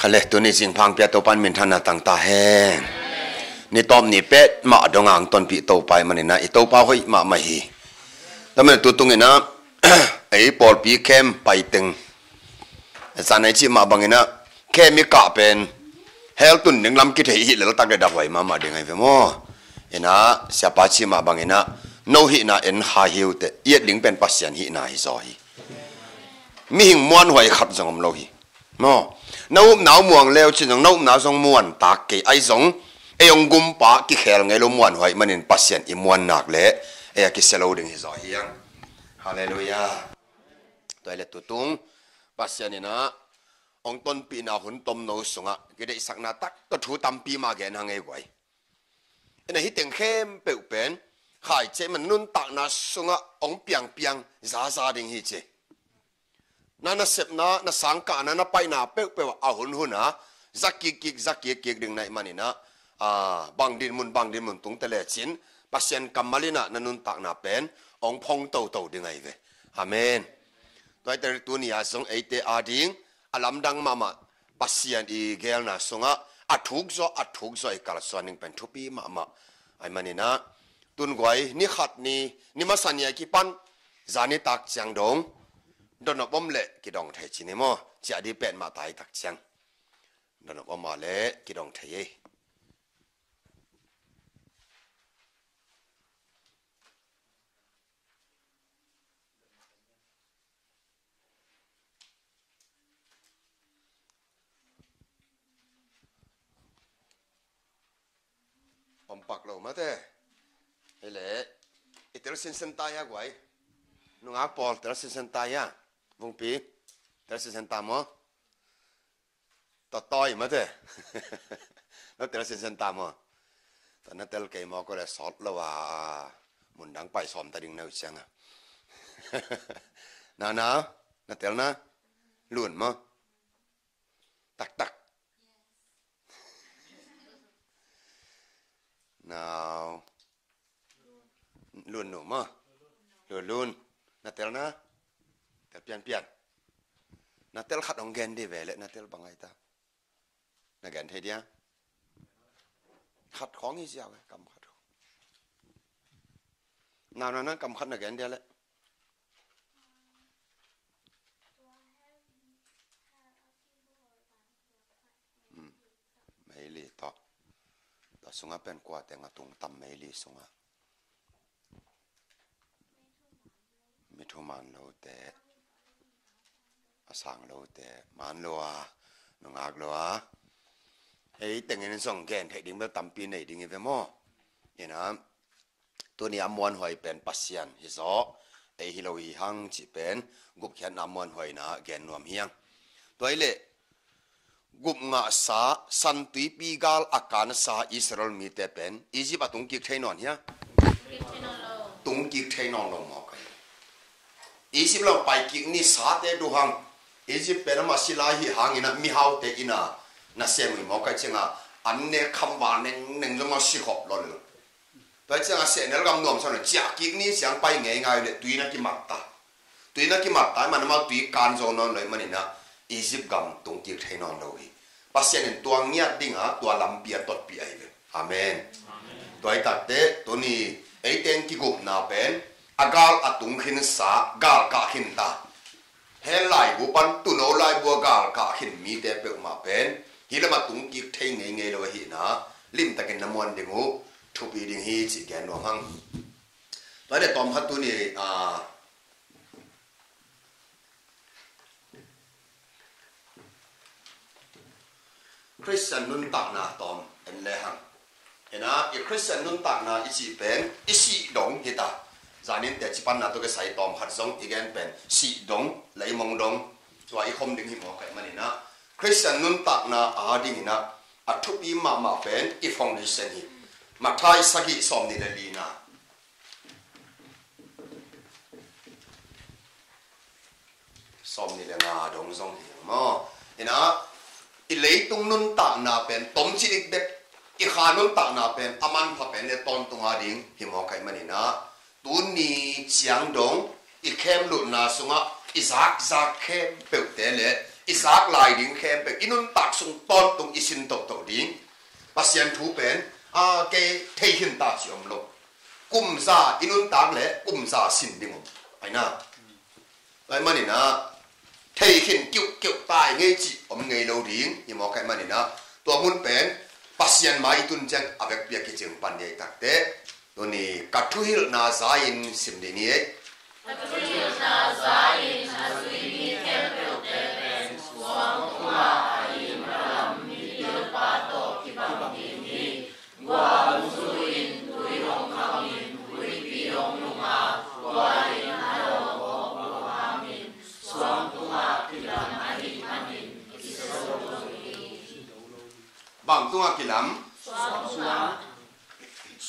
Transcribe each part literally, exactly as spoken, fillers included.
Kha le, tuni zingphang pia Topa'n minthanna tang ta hen. Ni tawp ni pet mah dong a hong tonpih Topa ahih manin ah i Topa hoih mahmah hi. Tua manin tutung in ah ei pawlpi camp pai teng, zan a i cih mah bangin ah camp i kah pen hell tun ding lam kithei hi lel tak le dah huai mahmah ding ahi ve maw. In ah siapa cih mah bangin ah no hihna en kha hi uh teh, i et ding pen Pasian hihna hi zaw hi. Mihing muanhuai khat zong om lo hi. Maw? Na upna uh muang le uh cin zong, na upna zong muan tak kei, ahi zong ei hong gumpa kikhel ngei lo muanhuai ahih manin Pasian i muan nak leh ei a kisia lo ding hi zaw hi hang. Halleluiah. Tua hi leh tutung Pasian in ah hong tonpihna hun tomno sungah kideihsakna tak tawh thu tampi mah gen hang ei guai. In ah hih teng khempeuh pen Kha i cih man nuntakna sungah hong piangpiang zaza ding hi ci. Na nasepna, na sangkahna, na paihna peuhpeuh ah a hunhun a za kikkik, za kikkik ding na hih manin ah, ah, bang dinmun, bang dinmun tungte lecin Pasian kammal in ah na nuntakna pen hong phong toto ding ahi ve. Amen. Tua hi teh tuni a zong eite ading a lamdang mahmah Pasian i geelna sungah a thuk zaw, a thuk zaw i kalsuan ding pen thupi mahmah ahih manin ah, tun guai, ni khat ni, ni masa ni a kipan zan nitak ciang dong, dawnop om leh kidong thei ci ni maw? Ciah dih pet mah ta hi tak ciang, dawnop om a leh kidong thei ei. Om pak lo mate. Hi leh i tel sinsen ta hia guai? Nungak pawl, tel sinsen ta hia? Vungpi, tel sinsen ta maw? Tawtawi mate. No tel sinsen ta maw? Tua na tel kei maw, ko le sawt lo a, mundang pai sawm ta ding na uh ciang a. Na, na, na tel na. Lun maw? Taktak. Nau. Lun nu maw? Lun, lun. Na tel na? Tel pianpian. Na tel khat hong gen dih ve leh, na tel bang ai ta. Na gen thei dia? Khat khawng hi ziau e, kam khat khawng. Nau, nau, nau, kam khat na gen dia leh. Hmm. Meili tawh. Tua sungah pen kua teng a tung tam meili sungah? Mi thuman lote, a sang lote, man lo a, nungak lo a. Ei tengin zong gen theih ding bel tampi nei ding hi ve maw? Ina, tuni a muanhuai pen Pasian hi zaw, ei hi lo hi hang cih pen gupkhiatna muanhuaina gen nuam hi hang. Tua hi leh, gupngahsa, San Tuipi gal a kansa Israel mite pen Egypt a tungkik thei nawn hia? Tungkik thei nawn lo mawk ahi. Egypt lam paikik ni, sate duhang. Egypt pen a masi lai hi hangin ah mihaute in ah nasem uh hi mawk ahi ciangin an nek khamval nengneng zong a si khop lo lo. Tua hi ciangin sehnel gam nuamsa lo, ciahkik ni ciang pai ngeingai uh leh tui na kimat ta. Tui na kimat ta, man amau tui kan zo nawn lo ahih manin ah Egypt gam tungkik thei nawn lo hi. Pasian in tua ngiat dingin tua lampi a totpih ahi ve. Amen. Tua hi takteh tuni ei teng kigupna pen a gal a tung khinsa, gal kah khin ta. Hell laibu pan tuuno laibu a gal kah khin mite peuhmah pen hih lam a tungkik thei ngeingei lo ahihna limtakin na muan ding uh thupi ding hi cih gen nuam hang. Tua hi leh tawm khat tuni, ah, Khristian nuntakna tawm en lehang. Ina, i Khristian nuntakna i cih pen i sih dong hi ta. Zanin teci panna tawh kisai tawm khat zong i gen pen sih dong, leimong dong, tua i khom ding hi mawk ahi manin ah, Khristian nuntakna adingin ah a thupi mahmah pen i foundation hi. Matthai sagih sawmnih le lina. Sawmnih le nga dong zong hi maw? Ina, i leitung nuntakna pen tomcik bek, i kha nuntakna pen a manpha pen le tawntung ading hi mawk ahi manin ah, tuni ciang dong i khemlutna sungah i zakzak khempeuhte le I zak lai ding khempeuh i nuntak sung tawntung i sin tohtoh ding. Pasian thu pen a kei thei khin ta ci om lo. Kum za i nuntak le kum za sin ding om. Aina. Lai maninah thei khin kiuhkiuh tai ngei cih om ngei lo ding i mawk ai maninah tua mun pen Pasian mai i tun ciang a vekpi a kicing pan ngei takte. Tuni ka thuhilhna za-in sim ding hi ei. Ka thuhilhna za-in a zui mi khempeuhte pen suang tungah a inn a lam mi bialpa tawh kibang ding hi. Gua hong zu-in tui hong khangin huihpi hong nunga tua inn a nawk gawp uh hangin suang tungah kilam ahih manin kiso lo hi. Bang tungah kilam? Suang tungah.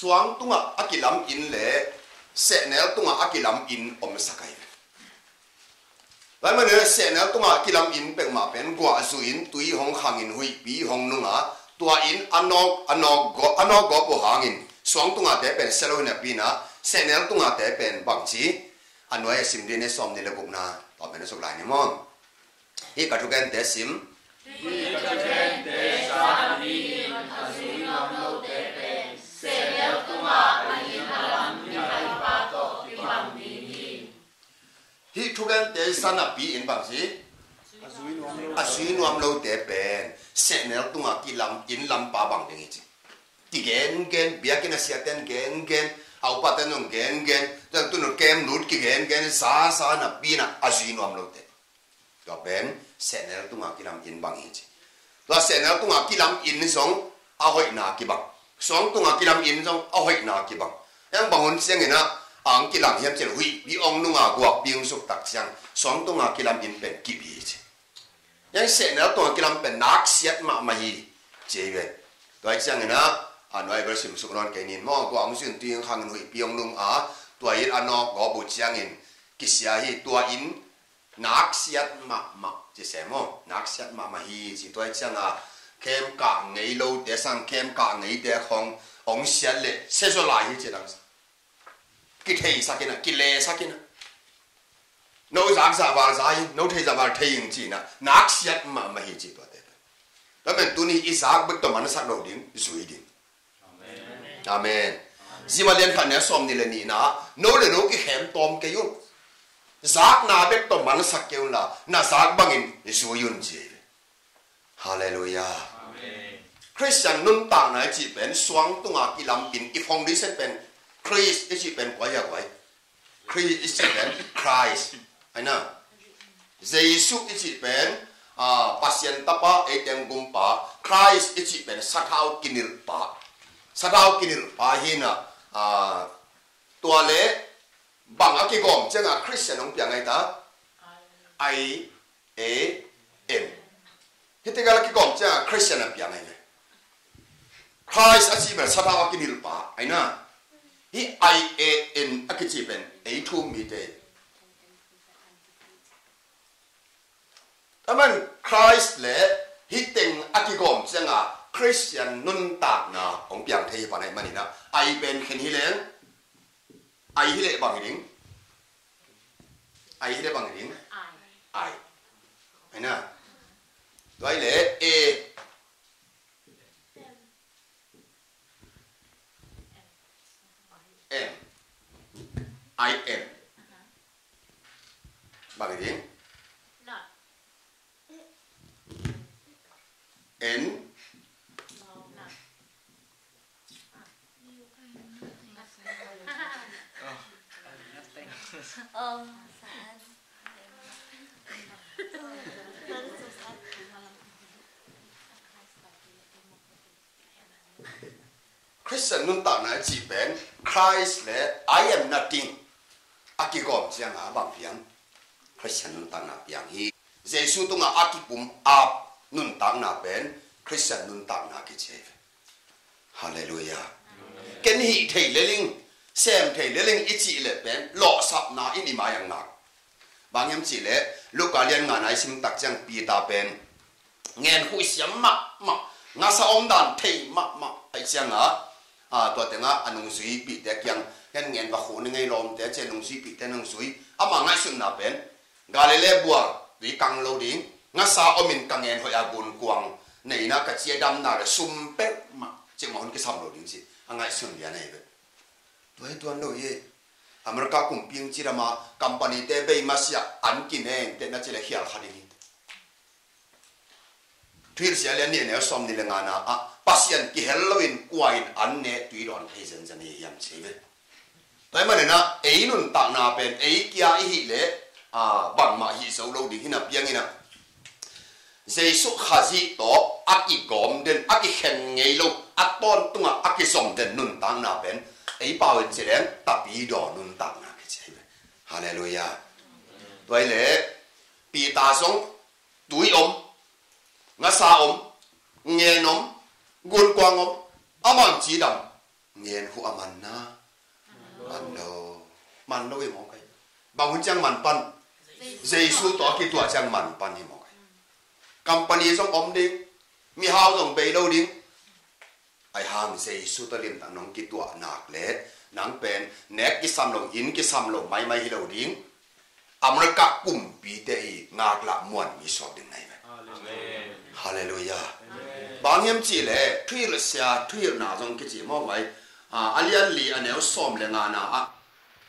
Suang tungah a kilam inn le sehnel tungah a kilam inn om sak ahi ve. Lai maninah sehnel tungah a kilam inn peuhmah pen guah zu-in tui hong khangin huihpi hong nunga tua inn a nawk a nawk gawp a nawk gawp uh hangin suang tungahte pen sia lo hi napi-inah sehnel tungahte pen bangci a nuai a sim ding ne sawm ni le gukna tawh pen a suk lai ni maw? Hih ka thugente sim. Hih ka thugente sa napi-in a zui nuam lote pen sehnel tungah a inn a lam mi bialpa tawh kibang ding hi. Hih thugente sa napi-in bangci a zui nuam lote pen sehnel tungah kilam inn lampa bang ding hi ci. Kigengen biakinn a siaten gengen a upaten zong gengen zong tunu kem lut kigengen sa sa napi-inah a zui nuam lote. Tua pen sehnel tungah kilam inn bang hi ci. Tua sehnel tungah kilam inn zong a hoihna kibang. Suang tungah kilam inn zong a hoihna kibang. Eng bang hun cianginah ang kilam hiam cih leh huihpi hong nunga guahpi hong suk tak ciang suang tungah kilam inn pen kip hi ci. Eng sehnel tungah kilam pen naksiat mahmah hi ci hi ve. Tua hi cianginah a nuai bel sim suk nawn kei nin maw? Guah hong zu-in tui hong khangin huihpi hong nunga tua inn a nawk gawp uh ciangin kisia hi. Tua inn naksiat mahmah ci se maw? Naksiat mahmah hi ci. Tua hi cianga khemkah ngei lote sang khemkah ngeite khong hong siat leh sia zaw lai hi ci dang. Kitheisak inah kilesak inah no zak zah val za in no thei zah val thei in cinah naksiat mahmah hi ci tuate. Tua pen tuni i zak bek tawh mansak lo ding zui ding. Amen. Zima lian khat nia sawm ni le nihna no le no kikhem tawm kei un. Zakna bek tawh mansak kei unla na zak bangin zui un ci hi ve. Halleluiah. Amen. Khristian nuntakna i cih pen suang tunga kilam in i foundation pen Khrist i cih pen kua hi a kua hi? Khrist i cih pen Christ. Aina. Jesu i cih pen ah, Pasian tapa, eiteng gumpa. Christ i cih pen sathau kinilhpa. Sathau kinilhpa hi na ah, tua le bang a kigawm cianga Christian hong piang ahi ta? I A N. Hih tikal a kigawm cianga Christian a piang ahi ve. Christ a cih pen sathau a kinilhpa aina. Hih I A N a kici pen ei thu-um mite. Aman Christ le hih teng a kigawm cianga Christian nuntakna hong piang thei hi pan ahi manina. I pen khen hi leng. I hi leh bang hi ding? I hi leh bang hi ding? I. Aina. Tua hi leh A. M. I M. Bang hi ding? N. Christian nuntakna i cih pen Christ le I am nothing a kigawm cianga bang piang? Christian nuntakna piang hi. Jesu tunga a kipum ap nuntakna pen Christian nuntakna kici hi. Halleluiah. Ken hih thei leling, sem thei leling i cih leh pen lawhsapna in i mai-ah ngak. Bang hiam cih leh Luka lian ngana i sim tak ciang Peter pen ngen khuh siam mahmah, ngasa omdan thei mahmah ahi cianga, ah, tua tenga a nungzuipihte kiang hen ngen va khuh ni ngei lawmte ci a nungzuipihte nungzui. Ama ngaihsutna pen Galilee bual tui kang lo ding, Ngasa omin ka ngen hoih a gunkuang neihna ka ciadamna le sum peuhmah cih mah hun kisam lo ding ci a ngaihsun lian ahi ve. Tua hi tuan lo hi. America kumpi in cidam a company te bei masiah an kineng te na ci le khial kha ding hi. Thuhilhsia lian nih a neu sawm nih le ngana ah Pasian kihel loin kua in an ne tui dawn thei zenzen hi hiam ci ve. Tua hi manin ah ei nuntakna pen ei kia i hih leh bangmah hih zo lo ding hi na piangin ah Jesuh Khazih tawh a kigawm den, a kikhen ngei lo, a tawntungah a kizom den nuntakna pen ei pau in ci leng tapidaw nuntakna kici hi ve. Halleluiah. Tua hi leh Peter zong tui om, ngasa om, ngen om, gunkuang om, a man cidam, ngen huh a man na, man lo, man lo hi mawk ai. Bang hun ciang man pan? Jesuh tawh a kituah ciang man pan hi mawk ai. Company zong om ding, mihau zong bei lo ding. Ai hang Jesuh tawh limtak nong kituah nak le nang pen nek kisam lo, inn kisam lo maimai hi lo ding. America kumpite i ngaklah muanmi suak ding na hi ve. Halleluiah. Bang hiam cih leh thuhilhsia, thuhilhna zong kici mawk ai. A lian li a neu sawm le ngana ah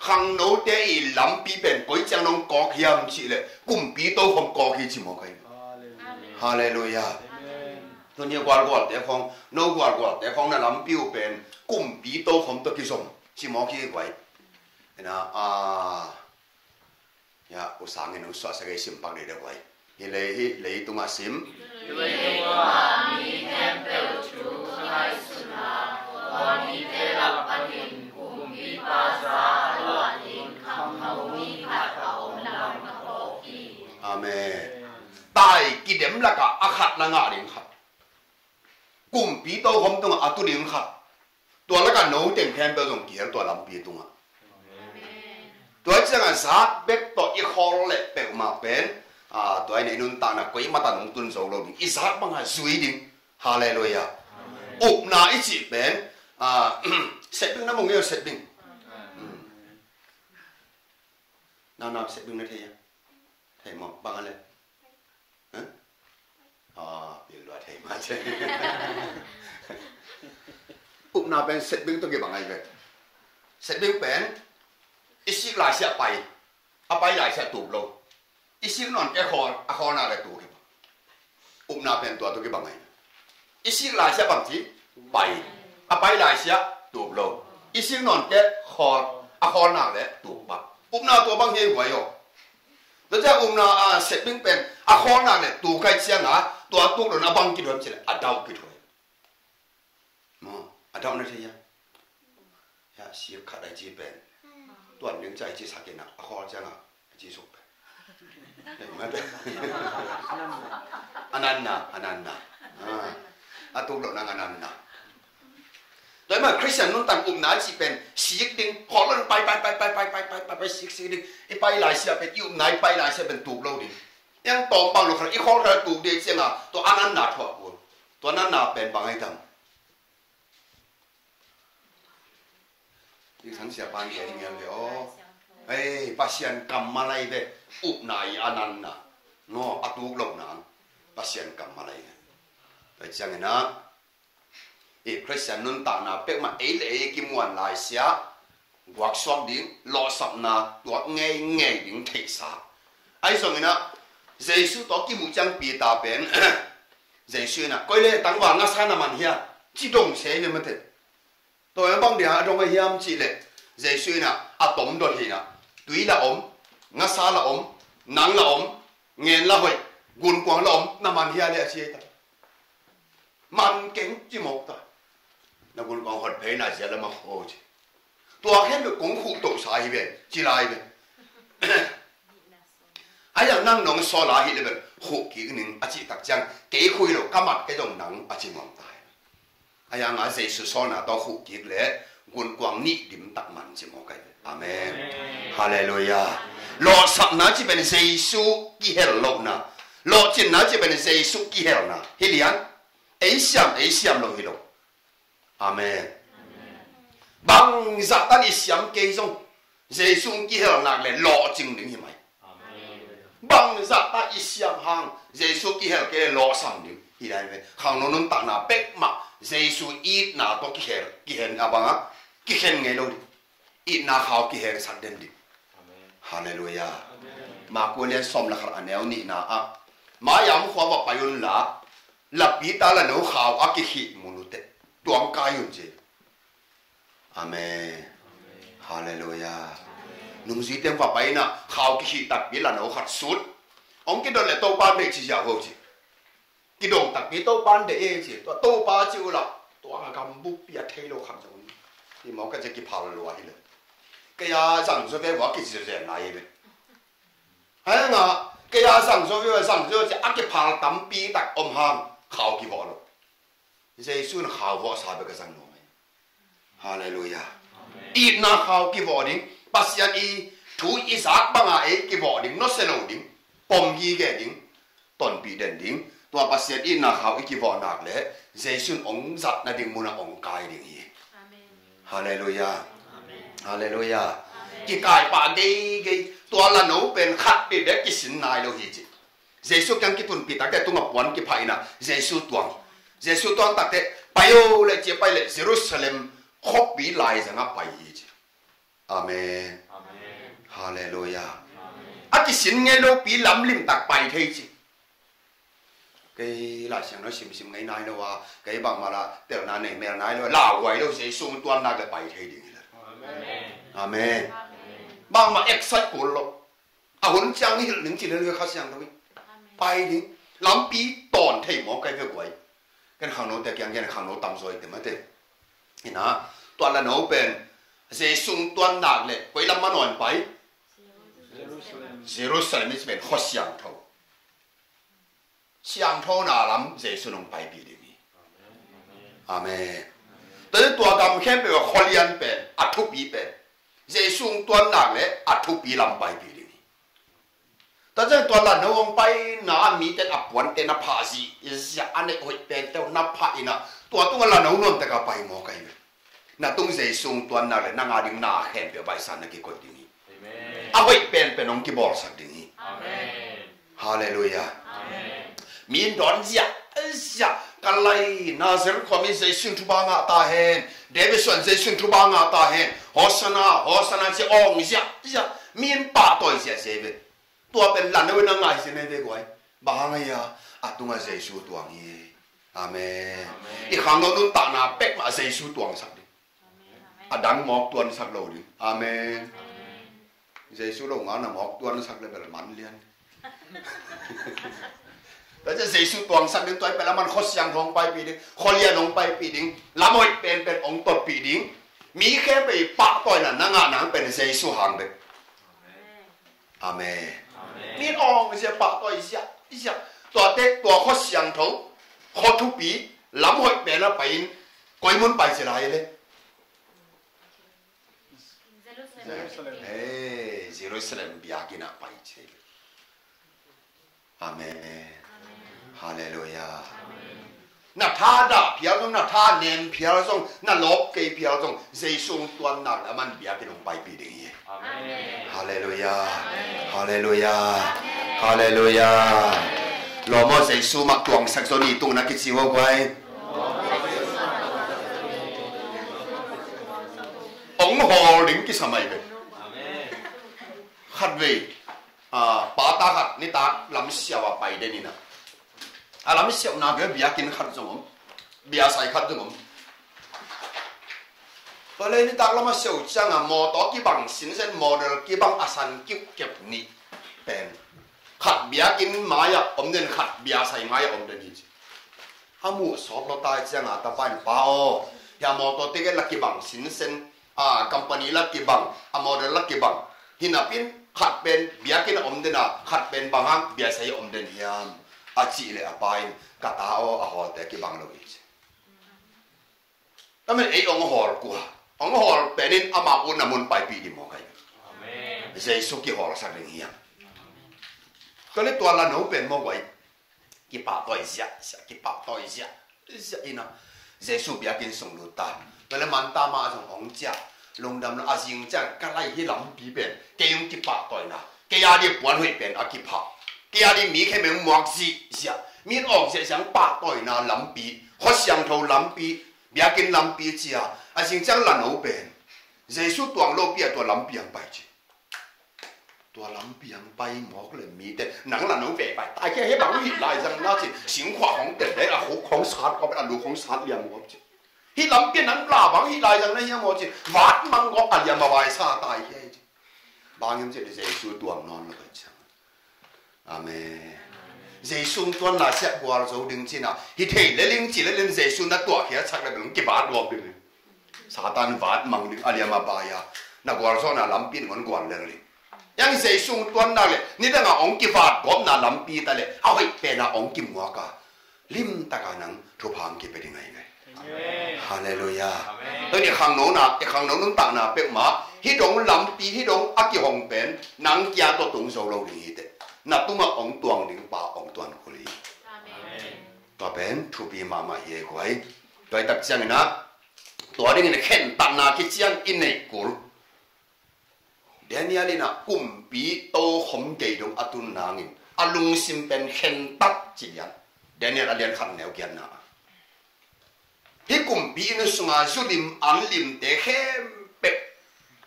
khangnote i lampi pen koi ciang nong kawk hiam cih leh kumpi tokhom kawk hi ci mawk ai. Halleluiah. Tuni gualgualte khong, no gualgualte khong na lampi uh pen kumpi tokhom tawh kizom ci mawk hi guai. Ina a ya usangin nong suahsak ei sim pak dei deuh guai. Hi lei hi leitungah sim. Leitungah mi khempeuh thu ngaihsutna, khuamite lak panin kumpipa za a luah ding khangno mi khat a om lam ka phawk hi. Amen. Tai kidem lakah a khat na ngah ding khat, kumpi tokhom tungah a tu ding khat, tua lakah no teng khempeuh zong kihel tua lampi tungah. Tua ciangah zak bek tawh i khawl leh peuhmah pen tua i neih nuntakna koi mata nong tun zo lo ding, i zak bangah zui ding. Halleluiah. Upna i cih pen setbing na mong i setbing. Nana setbing na thei a? Thei maw? Bang a le? Pilua thei mah ce. Upna pen setbing tawh kibang ai ve. Setbing pen i sik laisiah pai, a pai laisiah tuk lo. I sik nawn kei a khawl, a khawl nak le tuk hi. Upna pen tua tawh kibang ai. I sik laisiah bang ci? Pai. A pai laisiah tuk lo. I sik nawn kei a khawl, a khawl nak le tuk pah. Upna tua bang hi guai aw. Tua ciang upna a setbing pen a khawl nak le tuk ai ciangah tua tuk lo na bang kituam ci le a dauh kituam. Maw, a dauh na thei a? Ya, sik khat ai ci pen tuan ding ci ai ci sakin a khawl ciangah ai ci suk pen. A nanna, a nanna. A tuk lo nang a nanna. Tua i ma Christian nuntak upna a ci pen sik ding, khawl lo pai pai pai pai sik sik ding. I pai laisiah pen, i upna i pai laisiah pen tuk lo ding. Iang tawm bang lo khat i khawl khat tuk ding ciangah tua a nanna thuak kul. Tua nanna pen bang ai tam? Ding sang siapa ni a ding iang ve aw. Hei, Pasian kammal ai ve. Upna i a nanna, no, a tuk lo nang Pasian kammal ai ve. Tua ciangin ah i Christian nuntakna peuhmah ei le ei kimuan laisiah guaksuak ding, lawhsapna tuak ngeingei ding theihsa. Ahi zongin ah Jesuh tawh kimuh ciang Peter pen Jesuh in ah koi le tangval ngasa na man hia ci dong se hi ve mate. Tua bang dia a dong a hiam cih leh Jesuh in ah a tom dot hi in ah tui la om, ngasa la om, nang la om, ngen la hoih, gunkuang la om, na man hia le a ci ei ta. Man keng ci mawk ta. Na gunkuang hot phei na zia lam a kho ci. Tua khen bek kong khuh tohsa hi ve ci lai ve. A yang nang nong sawl a hi le bel khuh kik ning a cih tak ciang kei khui lo ka mat kei zong nang a ci mawk ta hi. A yang a Jesuh sawlna tawh khuh kik le gunkuang nih dim tak man ci mawk ai ve. Amen. Halleluiah. Lawhsapna ci pen Jesuh kihel lohna. Lawhcinna ci pen Jesuh kihelna hi lian. Ei siam ei siam lo hi lo. Amen. Bangzah tan i siam kei zong Jesuh kihel nak le lawhcing ding hi mai. Bangzah ta i siam hang Jesu kihel kei leh lawhsam ding hi lai ve. Khangno nuntakna pek mah Jesu itna tawh kihel, kikhen a bangah kikhen ngei lo ding. Itna khau kihengsak den ding. Halleluiah. Marku lian sawm le khat a neu nihna ah, Maya khua va pai unla, la pi ta la no khau a kikhih mun uh teh tuang kai un ci. Amen. Halleluiah. Nungzui teng va pai inah khau kikhih takpi la no khat sut. Hong kidot le Topa deih ci ziau ho ci. Kidong takpi Topa deih e ci. Tua Topa ci uh la, tua a gam bukpi a thei lo khat zong hi maw ka ci, kiphal lua hi lo. Kei a zang zaw ve ua kici zaw zen lai hi ve. Hang a, kei a zang zaw ve ua zang zaw ci a kiphal tampi tak om hang khau kivawh lo. Jesu in khau vawhsa bek a zang nuam hi. Halleluiah. Itna khau kivawh ding, Pasian i thu i zak banga ei kivawh ding, nusia lo ding, pom gige ding, tonpih den ding. Tua Pasian itna khau i kivawh nak le Jesu in hong zat nading munah hong kai ding hi. Halleluiah. Halleluiah. Kikai pah geigei, tua la no pen khat bek bek kisin nai lo hi ci. Jesu kiang kitunpih takte tunga puan kiphah inah Jesu tuang. Jesu tuang takte pai o le ci a pai le Jerusalem khuapi laizangah pai hi ci. Amen. Halleluiah. A kisin ngei lopi lamlim tak pai thei ci. Kei Lai Siangtho simsim ngei nai lo a, kei bangmah la telna nei mel nai lo a, lauhuai lo, Jesu tuan nak le pai thei ding hi la. Amen. Bangmah excite kul lo. A hun ciang i hilh ning ci le Kha Siangtho in pai ding. Lampi tawn thei maw kai ve guai. Ken khangnote kiang ken khangno tamzaw i te mate. Inah tua la no pen Jesu tuan nak le koi lam manawn pai? Jerusalem i ci pen Kha Siangtho. Siangthona lam Jesu nong paipih ding hi. Amen. Tua tua gam khempeuh a khualian pen, a thupi pen Jesu tuan nak le a thupi lam paipih ding hi. Tua ciang tua la no hong paina a mite a puante na phah zihziah a neih hoih pente na phah inah tua tunga la no nuam taka pai maw kai ve. Na tung Jesu tuan nak le nang a ding na khempeuh baihsa na kikoih ding hi. A hoih penpen hong kibawlsak ding hi. Halleluiah. Mi in dawn ziahziah, ka lai Nazareth khua mi Jesu in thupha ngah ta hen, David suan Jesu in thupha ngah ta hen, Hosanna, Hosanna ci awng ziahziah, mi in pahtawi ziahziah hi ve. Tua pen la no in a ngaihzia nei ve guai. Bang hang a hia? A tungah Jesu tuang hi. Amen. I khangno nuntakna pek mah Jesu tuangsak ding. A dang mawk tuansak lo ding. Amen. Jesu lo ngana mawk tuansak le bel man lian. Tua ciang Jesu tuangsak ding, tua i pen a man Kha Siangtho hong paipih ding, khualian hong paipih ding, lam hoih penpen hong totpih ding. Mi khempeuh i pahtawina na ngah nang pen Jesu hang bek. Amen. Min awng zia, pahtawi zia, zia. Tuate tua Kha Siangtho, kha thupi, lam hoih pen a pai in, koi mun pai ci lai le. Jerusalem. Hey, Jerusalem biakinn ah pai ci. Amen. Halleluiah. Na tha dah phial zong, na tha nem phial zong, na lawp kei phial zong, Jesu tuan nak le a man biakinn hong paipih ding hi. Halleluiah. Halleluiah. Halleluiah. Lawm aw, Jesu mah tuangsak zaw ni tung na kici uh guai. Hong hawl ding kisam ahi ve. Khatvei, ah, pata khat nitak lam siau a pai den inah, a lam siauhna kei biakinn khat zong om, biasai khat zong om. Tua le nitak lam a siau ciangah mawtaw kibang sinsen, model kibang a san kiuhkep nih pen khat biakinn mai-ah om den, khat biasai mai-ah om den hi ci. A muh sawt lo tai ciangah tapa in, pa aw, hia mawtaw ticket la kibang sinsen, a company la kibang, a model la kibang. Hi napi-in khat pen biakinn a om den a, khat pen bang hang biasai a om den hiam, a cih leh a pa in, ka ta aw, a hawlte kibang lo hi ci. Tua manin ei hong hawl kua, hong hawl pen in amah utna mun paipih ding maw kai. Jesu kihawlsak ding hiam. Tua le tua la no pen maw guai. Kipahtawi ziahziah, kipahtawi ziahziah inah Jesu biakinn sung lut ta. Tua le Manta mah zong hong ciah, lungdam lo, a zing ciang ka lai hi lampi pen kei hong kipahtawina, kei a ding puan hoih pen a kiphah. Kei a ding mi khempeuh muak zihziah, mi in awk ziahziah, pahtawi na lampi, khua siangtho lampi, biakinn lampi ci a, a zing ciang la no pen Jesu tuang lopi a tua lampi hong pai ci. Tua lampi hong pai mawk le mite, nang la no ve pai, tai khia hi bang hi lai zang na ci, singkhuak hong tel le, a khuk hong sat kawm, a luk hong sat liam kawm ci. Hih lampi nang la bang hi lai zang na hiam aw ci, vat mang kawm a liam a vai sa tai khia hi ci. Bang hiam ci le Jesu tuang nawn lo pai ciang. Amen. Jesu tuanna siah gualzo ding cina, hi thei le ling ci le ling Jesu na tuah khia chak le bel kivat luam ding. Satan vat mang ding a liam a bai a, na gualzawhna lampi in hong gual lel ding. Yang Jesu tuanna le, nidang a hong kivat gawpna lampi ta le, a hoih pen a hong kimuak a, limtak a nang thupha hong kipia ding ahi ve. Amen. Halleluiah. Amen. Tuni khangno na, i khangno nuntakna peuhmah, hih dong lampi, hih dong a kihong pen, nang kia tawh tung zo lo ding hi teh. Na tungah hong tuang ding pa hong tuan kul hi. Amen. Tua pen thupi mahmah hi ei guai. Tua hi tak ciangin ah, tua dingin khentatna kician i neih kul. Daniel in ah kumpi tokhom kei dong a tun nangin a lungsim pen khentat ci lian. Daniel a lian khat neu giatna ah, hih kumpi inn sunga zu lim an limte khempeuh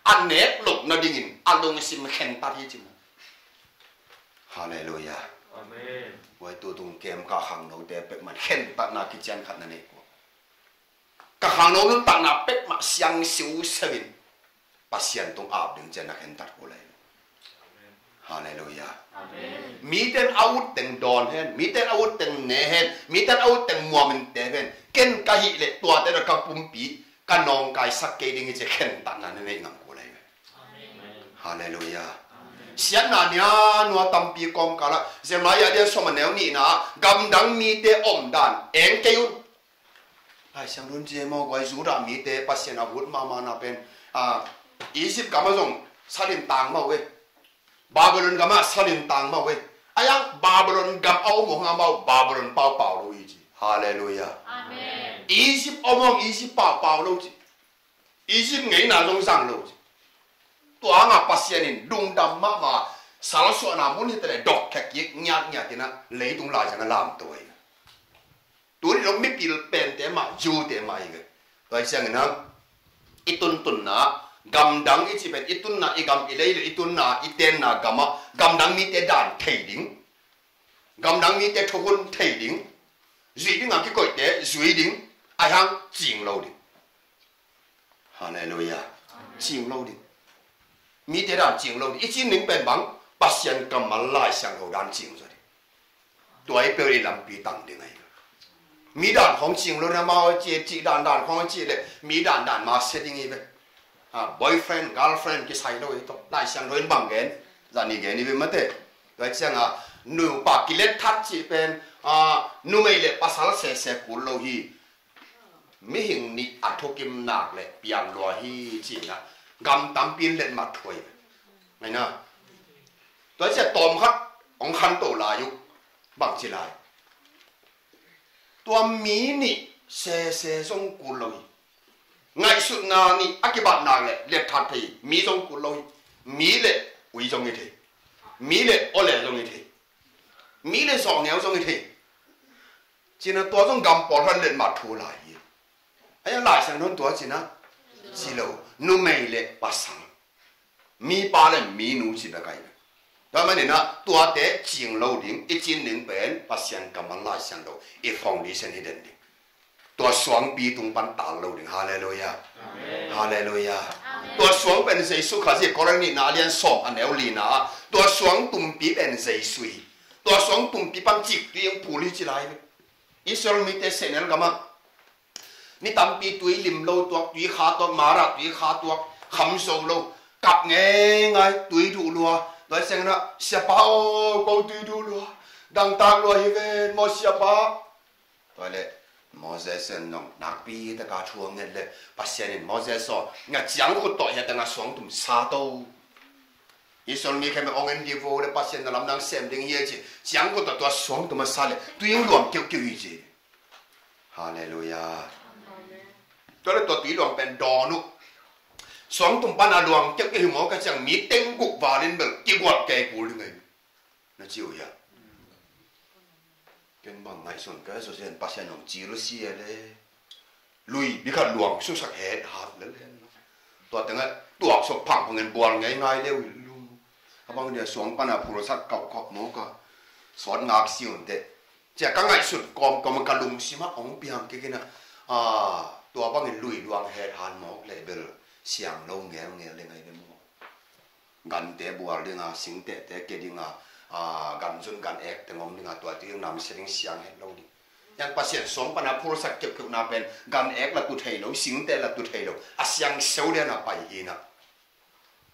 a nek loh nadingin a lungsim khentat hi ci maw. Halleluiah. Amen. Guai, tu tung kem ka khangnote peuhmah khentatna kician khat na neih kul. Ka khangno nuntakna peuhmah siang siusiau in Pasian tung ap ding cian na khentat kul lai. Halleluiah. Amen. Mite in a ut teng dawn hen, mite in a ut teng ne hen, mite in a ut teng muamin tep hen, ken ka hih leh tuate tawh ka pumpi ka nawngkaisak kei ding hi ci khentatna na neih ngam kul lai. Amen. Halleluiah. Amen. Siatna nia nua tampi kawmkal ah, Jeremiah a lian sawm a neu nihna ah, gamdang mite omdan eng kei un. Laisiangtho in ci hi maw guai, Judah mite Pasian a ut mahmahna pen, ah, Egypt gam ah zong salin tang mah uh e. Babylon gam ah salin tang mah uh e. A yang Babylon gam a om uh hang amau Babylon paupau lo hi ci. Halleluiah. Amen. Egypt om hang Egypt paupau lo ci. Egypt ngeina zong zang lo ci. Tua hang a Pasian in lungdam mahmah, salsuahna mun hi ta leh dok khek kik ngiatngiat in ah leitung laizang a lamto hi. Tuni dong mipil pente mah, Jew-te mah hi ve. Tua hi ciangin ah, i tuntunna, gamdang i cih pen, i tunna, i gam, i lei le i tunna, i tenna gam ah gamdang mite dan thei ding, gamdang mite thukhun thei ding, zuih ding a kikoihte zui ding, a hang cing lo ding. Halleluiah. Cing lo ding. Mite dan cing lo ding. I cin ding pen bang, Pasian kammal Laisiangtho dan cing zaw ding. Tua i peuh i lampi tang ding ahi. Mi dan khong cing lo na, amau a ci, cih dan dan khong a ci le, mi dan dan ma sia ding hi ve. Ah, boyfriend, girlfriend kisai lo hi tawh. Laisiangtho in bang gen, zani gen hi ve mate. Tua ciang a, nupa kilet that cih pen, ah, numei le pasal sese kul lo hi. Mihing nih a thukim nak le piang lua hi ci-in ah, gam tampi in letmat thuai ve. Ngai na. Tua ciang tawm khat hong khanto lai uh. Bang ci lai? Tua mi nih sese zong kul lo hi. Ngaihsutna nih a kibat nak le letthat thei hi. Mi zong kul lo hi. Mi le ui zong hi thei. Mi le ole zong hi thei. Mi le zawhneu zong hi thei. Ci-in ah tua zong gam pawlkhat letmat thu lai hi. A hi a, Laisiangtho in tua ci-in ah ci lo, numei le pasal, mipa le minu ci bek ahi. Tua manin ah tuate cing lo ding, i cin ding pen Pasian kammal Laisiangtho, i foundation hi den ding. Tua suangpi tung pan tal lo ding. Halleluiah. Amen. Halleluiah. Amen. Tua suang pen Jesu Khazih, Korin nihna a lian sawm a neu lina ah, tua suang tumpi pen Jesu hi. Tua suang tumpi pan ciktui hong phul hi ci lai ve. Israel mite sehnel gam ah, ni tampi tui lim lo tuak, tui kha tuak, Mara tui kha tuak, kham zo lo, kap ngeingai, tui duh lua. Tua ciangin ah, Siapa aw, ko tui duh lua, dangtak lua hi ven maw Siapa. Tua leh Moses in zong nakpi taka thu a nget leh, Pasian in Moses aw, nga ciangkhut tawh hiah tengah suangtum sa to. Israel mi khempeuh hong en dih vo leh Pasian na lamdang sem ding hi ci, ciangkhut tawh tua suangtum a sa leh tui hong luang kiuhkiuh hi ci. Halleluiah. Tua leh tua tui luang pen dawn uh. Suangtum pan a luang kiuhkiuh hi mawk a ciang mi teng guk val in bel kigualh kei kul ding ahi. Na ci uh hiam? Ken bang ngaihsun ka, Pasian, Pasian hong cil sia le, lui bikhat luang susak het hat lel hen. Tua tengah tuak suk phang phangin bual ngei ngai leu hi lum. A bang dia suang pana phursak kauh khop mawk a, sawt ngak si un teh. Cia ka ngaihsut kawmkawm ka lungsim ah hong piang kik in ah, tua bangin lui luang het hat mawk leh bel siang lo ngelngel le ngai ve maw. Gante bual dinga, singtehte ke dinga, ganzun gan ek teng om dinga, tua ti namsia ding siang het lo ding. Yang Pasian suang pana phursak keuhkeuhna pen gan ek la tu thei lo, singteh la tu thei lo, a siang seu liana pai hi na.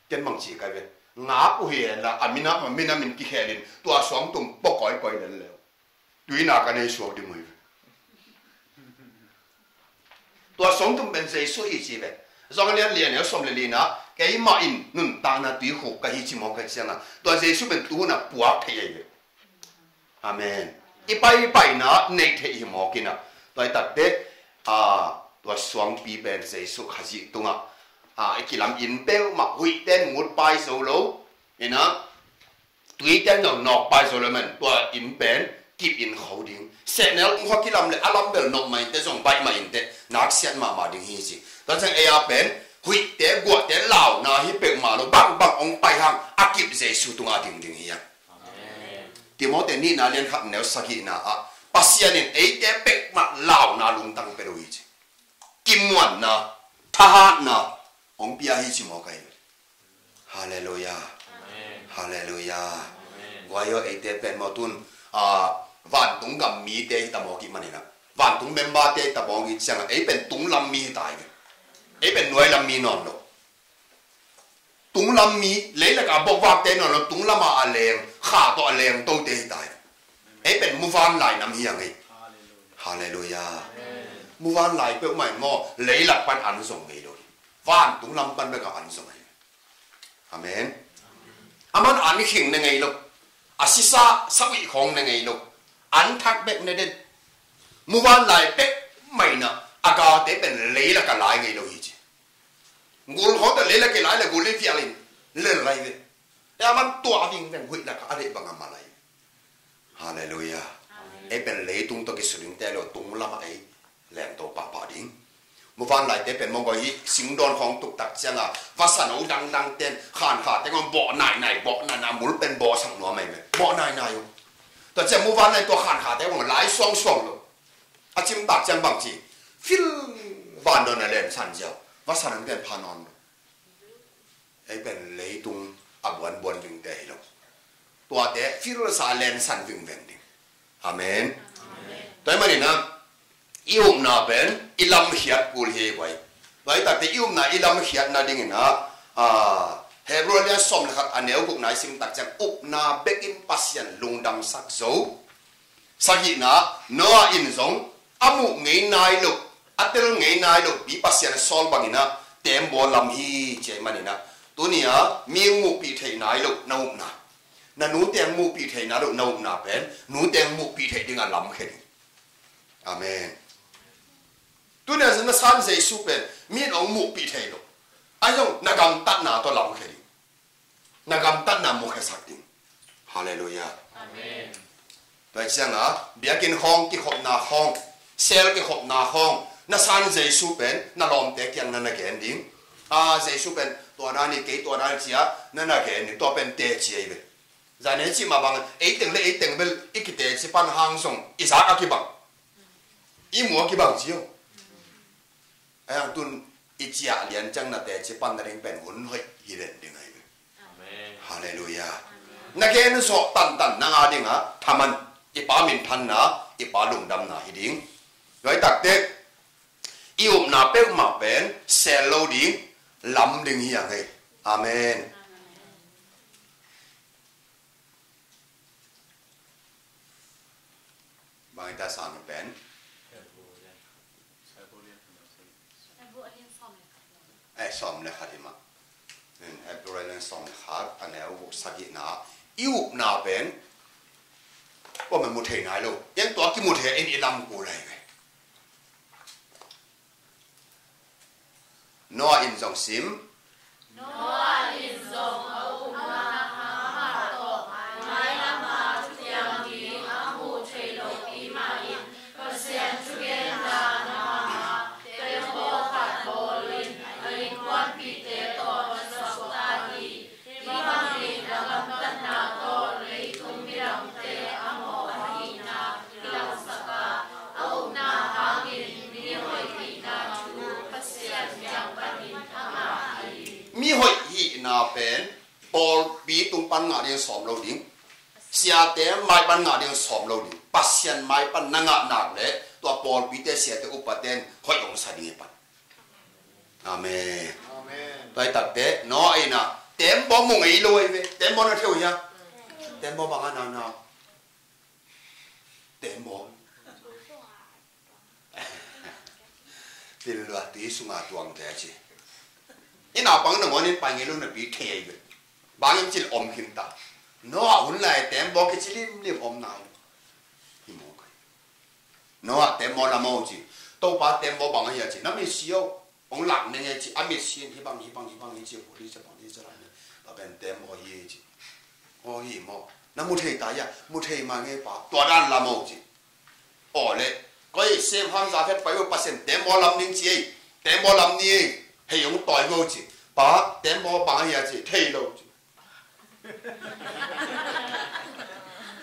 Ken bang ci kai ve. Ngak uh hi hen la, a minam a minam in kikhelin tua suangtum pua kawikawi lel leu. Tuina ka nei suak ding uh hi ve. Tua suangtum pen Jesu hi ci ve. Johan lian li a neu sawm le lina, keimah in nuntakna tuikhuk ka hi ci mawk ka cianga, tua Jesu pen tuhuna puak thei ahi ve. Amen. I pai i paina neih theih hi mawk ina. Tua i takteh, tua suangpi pen Jesu Khazih tungah i kilam in peuhmah, huihte in mut pai zo lo ina, tuite in zong nawk pai zo lo man, tua in pen kip in kho ding. Sehnel tung khuak kilam le a lam bel nawk mah inteh, zong baih mah inteh, naksiat mahmah ding hi ci. Tua ciang ei a pen huihte guahte launa hi peuhmah lo, bangbang hong pai hang a kip Jesu tungah a ding ding hi a. Timote nihna lian khat neu sagihna ah Pasian in eite peuhmah launa lungtang pia lo hi ci. Kimuanna, thahatna hong pia hi ci mawk ahi. Halleluiah. Halleluiah. Guai aw, eite pen maw tun vantung gam mite hi ta mawk ih maninah, vantung memberte hi ta mawk ih ciangah ei pen tunglam mi hi ta hi ve. Ei pen nuailam mi nawn lo. Tunglam mi, leilakah bokvakte nawn lo, tunglamah a leng, kha tawh a leng tote hi ta hi. Ei pen muvanlai nam hi a ngei. Halleluiah. Muvanlai peuhmah in maw leilak pan an zong ngei lo hi. Vantung lam pan bekah an zong ahi. Amen. Aman an khing ne ngei lo. A sisa sauih khawng ne ngei lo. An thak bek ne den. Muvanlai peuhmah inah a galte pen leilakah lai ngei lo hi ci. Gul khawngte leilakah lai le gul i vialin lel lai ve. Te aman tua vingveng huih lakah a deih bangah ma lai ve. Halleluiah. Ei pen leitung tawh kisudingte lo, tunglamah ei lengto pahpah ding. Muvanlaite pen mawgaw hi, singdawn khawng tuktak cianga vasa no dangdangten khankha teng om bawh nainai, bawh naina mul pen bawhsak nuam ahi ve. Bawh nainai uh. Tua ciang muvanlai tua khankha teng om lai suangsuang lo. A cimtak ciang bangci fil vandawn a lensan ziau vasa nangten pha nawn lo. Ei pen leitung a buanbuan vingte hi lo. Tuate filsa lensan vingveng ding. Amen. Tua ih maninah i upna pen i lamkhiat kul hi ei guai. Tua ih takte i upna i lamkhiat nadinginah Hebrew lian sawm le khat a neu gukna i simtak ciang upna bekin Pasian lungdamsak zo. Sagihna, Noah in zong a muh ngei nai lo, a tel ngei nai lo pi Pasian a sawl banginah tembaw lam hi ci ahi maninah, tuni-a mi muhpih theih nai lo na upna, na nute muhpih theih nai lo na upna pen nute muhpih theih dingah lamkhia ding. Amen. Tuni-a na san Jesu pen mi in hong muhpih thei lo. Ahi zong na gamtatna tawh lamkhia ding. Na gamtatna mukhiasak ding. Halleluiah. Amen. Tua cianga biakinn khawng kikhopna khawng, sel kikhopna khawng, na san Jesu pen na lawmte kiang na na gen ding. A Jesu pen tua na ni, kei tua na ni cia na na gen ding. Tua pen teci ahi ve. Zan ei cih mah bang ei teng le ei teng bel i kiteci pan hang zong i zak a kibang, i mu a kibang cio. Ahi hang tun i ciah lian ciang na teci pan na ding pen hun hoih hi den ding ahi ve. Halleluiah. Na gen zawh tantan nang a dingah thaman i Pa minthanna, i Pa lungdamna hi ding. Tua ih takte i upna peuhmah pen sel lo ding, lam ding hi a ngei. Amen. Bang i ta sang pen? Eh, sawm le khat i mah. Hebrew lian sawm le khat a neu guk sagihna i upna pen kua man mu thei nai lo. Eng tua kimu thei in i lam kul lai ve. Noah in zong sim. Noah in zong a upna hang mah tawh mailam a thutiang ding a muh theih loh pi ngah ding sawm lo ding. Siate mai pan ngah ding sawm lo ding. Pasian mai pan na ngah nak leh tua pawlpite, siate, upate in hoih hong sa ding hi pan. Amen. Amen. Tua hi takteh Noah in ah tembaw mu ngei lo ahi ve. Tembaw na thei uh hia? Tembaw bang a na na. Tembaw. Pil lua, tui sunga tuangte a ci. Inn a pang nangawn in pai ngei lo napi thei ahi ve. Bang hiam cih leh om khin ta. Noah hun lai tembaw kici limlim om nai. Hi mawk ahi. Noah tembaw lam aw ci. Topa, tembaw bang ahi a ci. Na mitsi aw. Hong lak ning e ci. A mitsi in hih bang, hih bang, hih bang hi ci. Huli ci bang hi ci lam ni. Tua pen tembaw hi ci. Aw hi maw. Na mu thei ta hia? Mu thei mah ing e pa. Tua dan lam aw ci. Aw le. Koi sem ham za phet pai uh, Pasian tembaw lam ning ci ei. Tembaw lam ni ei. Hei hong tawi aw ci. Pa, tembaw bang ahi a ci. Thei lo ci.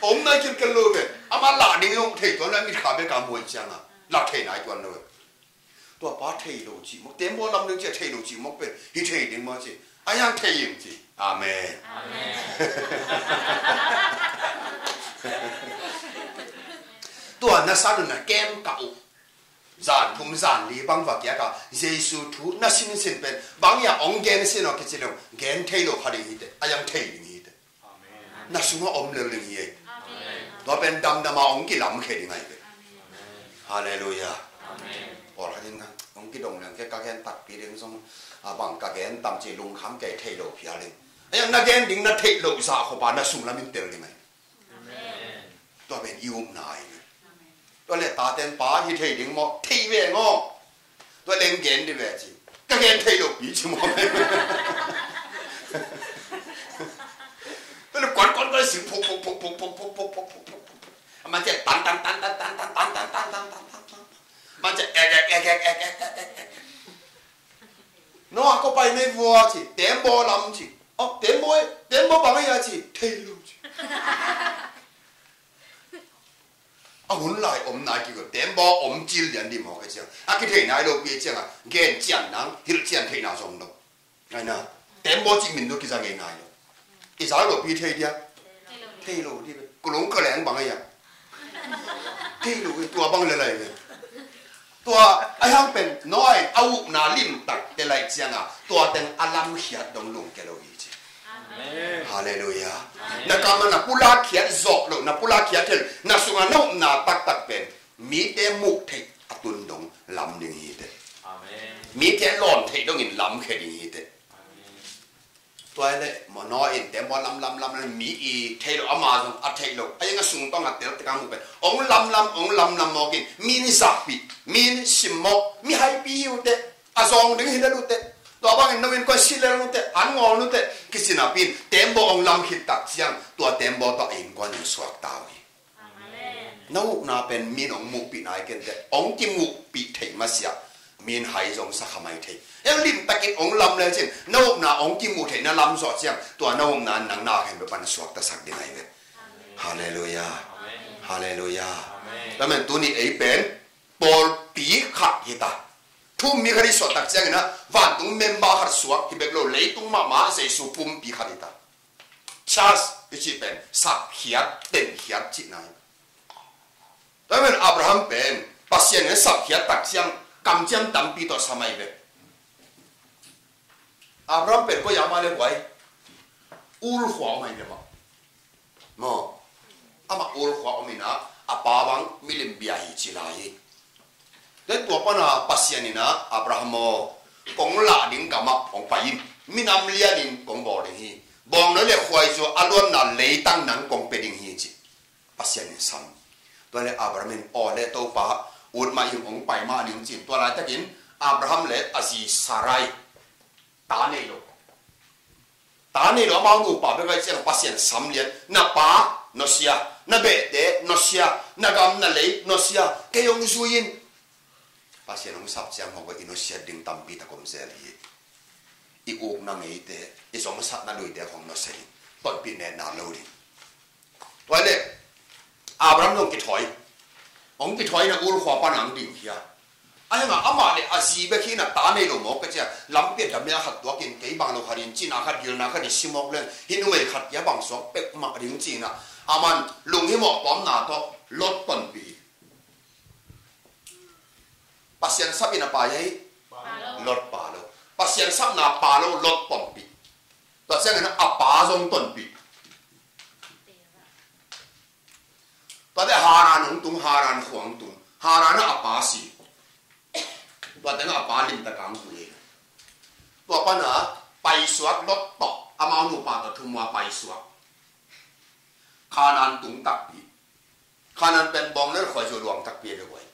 Om nai kilkel lo ve. Amah lah ding hong thei tuan lo, mitkha bek a muai ciang a lah thei nai tuan lo ve. Tua pa thei lo cih mawk, tembaw lam ding cih a thei lo cih mawk pen hi thei ding maw ci. A hiang thei ing ci. Amen. Amen. Tua na san uh na kem kah uh. Zan thum zan li bang va kiak a, Jesu thu na sinsin pen bang hia, hong gen sin aw kici leng gen thei lo kha ding hi teh, a hiang thei ding hi teh. Amen. Na sungah om lel ding hi ei. Amen. Tua pen damdam a hong kilamkhia ding ahi ve. Amen. Halleluiah. Amen. Pawlkhat in hong kidong leng kei ka gen takpi ding zong a bang ka gen tam ci lungkham kei, thei lo phial ding. A hiang na gen ding na theih loh zah khop a na sung lam in tel ding ahi. Amen. Tua pen i upna ahi ve. Tua leh taten pa hi thei ding maw, thei ve ngaw. Tua leng gen dih ve ci. Ka gen thei lo pi ci maw. Tua leh kuan kuan kuan sing phuk phuk phuk phuk phuk phuk phuk phuk phuk phuk. A man ci a tan tan tan tan tan tan tan tan tan tan tan tan. Man ci a ek ek ek ek ek ek ek ek ek. Noah, ko pai mei vua ci, tembaw lam ci. Aw, tembaw, tembaw bang ahi a ci, thei lo ci. A hun lai om nai kik uh, tembaw om cil lian dih mawk a ciang. A kithei nai lo pi a ciang a, gen cian nang, hilh cian theihna zong lo. Ngai na, tembaw cih min lo kiza ngei nai lo. I za lo pi thei dia. Thei lo dih ve. Kulung kaleng bang ahi a. Thei lo, tua bang le lai ve. Tua a hiang pen Noah in a upna limtak te lai ciang a, tua teng a lamkhiat dong lungkia lo hi ci. Amen. Halleluiah. Amen. Na kam a na pulak khiat zawh lo, na pulak khiat thei lo, na sungah na upna taktak pen mite muh theih a tun dong lam ding hi teh. Amen. Mite lawn theih dongin lamkhia ding hi teh. Amen. Tua hi leh maw, Noah in tembaw lam lam lam lam, mi i thei lo, ama zong a thei lo. A hiang a sung tawng a tel tek a mu pen hong lam lam, hong lam lam mawk in, mi in zakpih, mi in simmawh, mi haipi hi uh teh. A zawng ding hi lel uh teh. Tua bangin no in koi si lel uh teh, an ngawl uh teh. Kici napi in tembaw hong lam khit tak ciang tua tembaw tawh a innkuan in suak ta uh hi. Amen. Na upna pen min hong muhpih nai kei teh, hong kimuhpih theih masiah min hai zong sa kha mai thei. Eng limtakin hong lam le cin, na upna hong kimuh theih na lam zawh ciang, tua na upna nang na khen pe pan suaktasak ding ahi ve. Amen. Halleluiah. Amen. Halleluiah. Amen. Tua men tuni ei pen pawlpi khat hi ta. Thu-um mi khat i suah tak ciangin ah vantung member khat suak hi bek lo, leitung mahmah Jesu pumpi khat hi ta. Church i cih pen sapkhiat, tenkhiat cihna hi. Tua pen Abraham pen Pasian in sapkhiat tak ciang kamciam tampi tawh sa mai ve. Abraham pen koi ah om a le, huai Ur khua om ahi ve maw. Maw, amah Ur khua om in ah, a pa bang milim bia hi ci lai hi. Tua pan a Pasian in ah, Abraham aw, kong lah ding gamah kong pai in, minam lianin kong bawl ding hi. Bawng noi le khuaizu a luanna leitang nang kong pia ding hi ci. Pasian in sam. Tua leh Abraham in, aw le Topa, ut mah ing, hong pai mah ning ci-in. Tua laitakin Abraham le a zi Sarai ta nei lo. Ta nei lo, amau nupa bek ahih ciang Pasian sam lian. Na pa nusia, na behte nusia, na gam na lei nusia, kei hong zui in. Pasian hong sap ciang mawk a, i nusiat ding tampi tak om zel hi. I ukna ngeite, i zongsatna luite khong nusia ding, tonpih netna lo ding. Tua leh Abraham zong kithawi. Hong kithawi in ah Ur khua pan a hong dingkhia. Ahi hang amah le a zi bek hi in a, ta nei lo mawk ka ci a, lampi a dam le a khat tuakin kei bang lo khat in cina khat gilna khat in sim mawk leng hih numei khat kia bang suak pek mah ding ci in a, aman lunghimawh tawmna tawh Lot tonpih. Pasian sap in a pa hi a hi? Lot pa lo. Pasian sapna pa lo, Lot tonpih. Tua ciangin a pa zong tonpih. Tua teh Haran hong tung, Haran khua hong tung. Haran ah a pa si. Tua teng a pa limtak a hong pui. Tua pan a paisuak, Lot tawh amau nupa tawh thumua paisuak. Khanan tung takpi. Khanan pen bawng le khuaizu luang takpi a ve guai.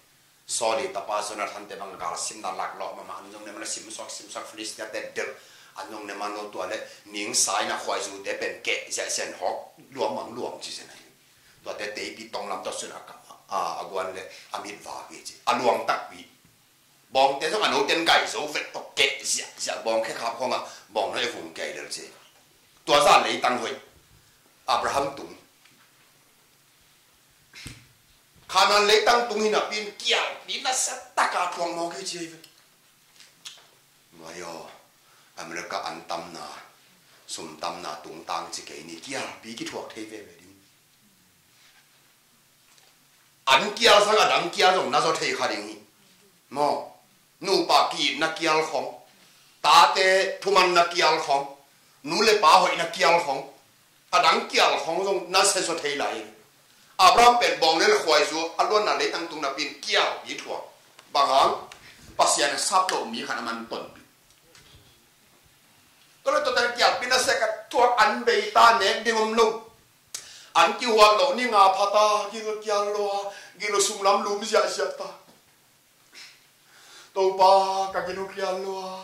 Saul i tapa Jonathan te bang a galsimna lak lawh mahmah, an zong ne man a simsuak simsuak Filistia te delh. An zong ne man lo tua le ning sa in a khuaizu te pen keh ziahziah in hawk luang mang luang ci zen ahi. Tua te teipi tong lam tawh sun a kam a, a guan le a mit vak hi ci. A luang takpi. Bawngte zong a note in gai zo vet tawh keh ziahziah bawng khe khap khawng ah bawng no e vung kei lel ci. Tua zah leitang hoih. Abraham tung. Khanan leitang tung hi napi in kialpi nasia taka thuak mawk hi ci hi ve. Mai aw, America an tamna, sum tamna tungtang ci kei ni, kialpi kithuak thei veve ding. An kial sang a dang kial zong na zaw thei kha ding hi. Maw, nupa ki-itna kial khawng, tate thumanna kial khawng, nu le pa hoihna kial khawng, a dang kial khawng zong na sia zaw thei lai. Abraham pen bawng le khuaizu a luanna leitang tung napi in kialpi thuak. Bang hang? Pasian a sap loh mi khat a man tonpih. Tua le tua teng kialpi nasia ka thuak, an bei ta, nek ding om lo. An kihuat lo ni nga pha ta, gil kial lua, gil sunglam lum ziahziah ta. Topa, ka gil kial lua.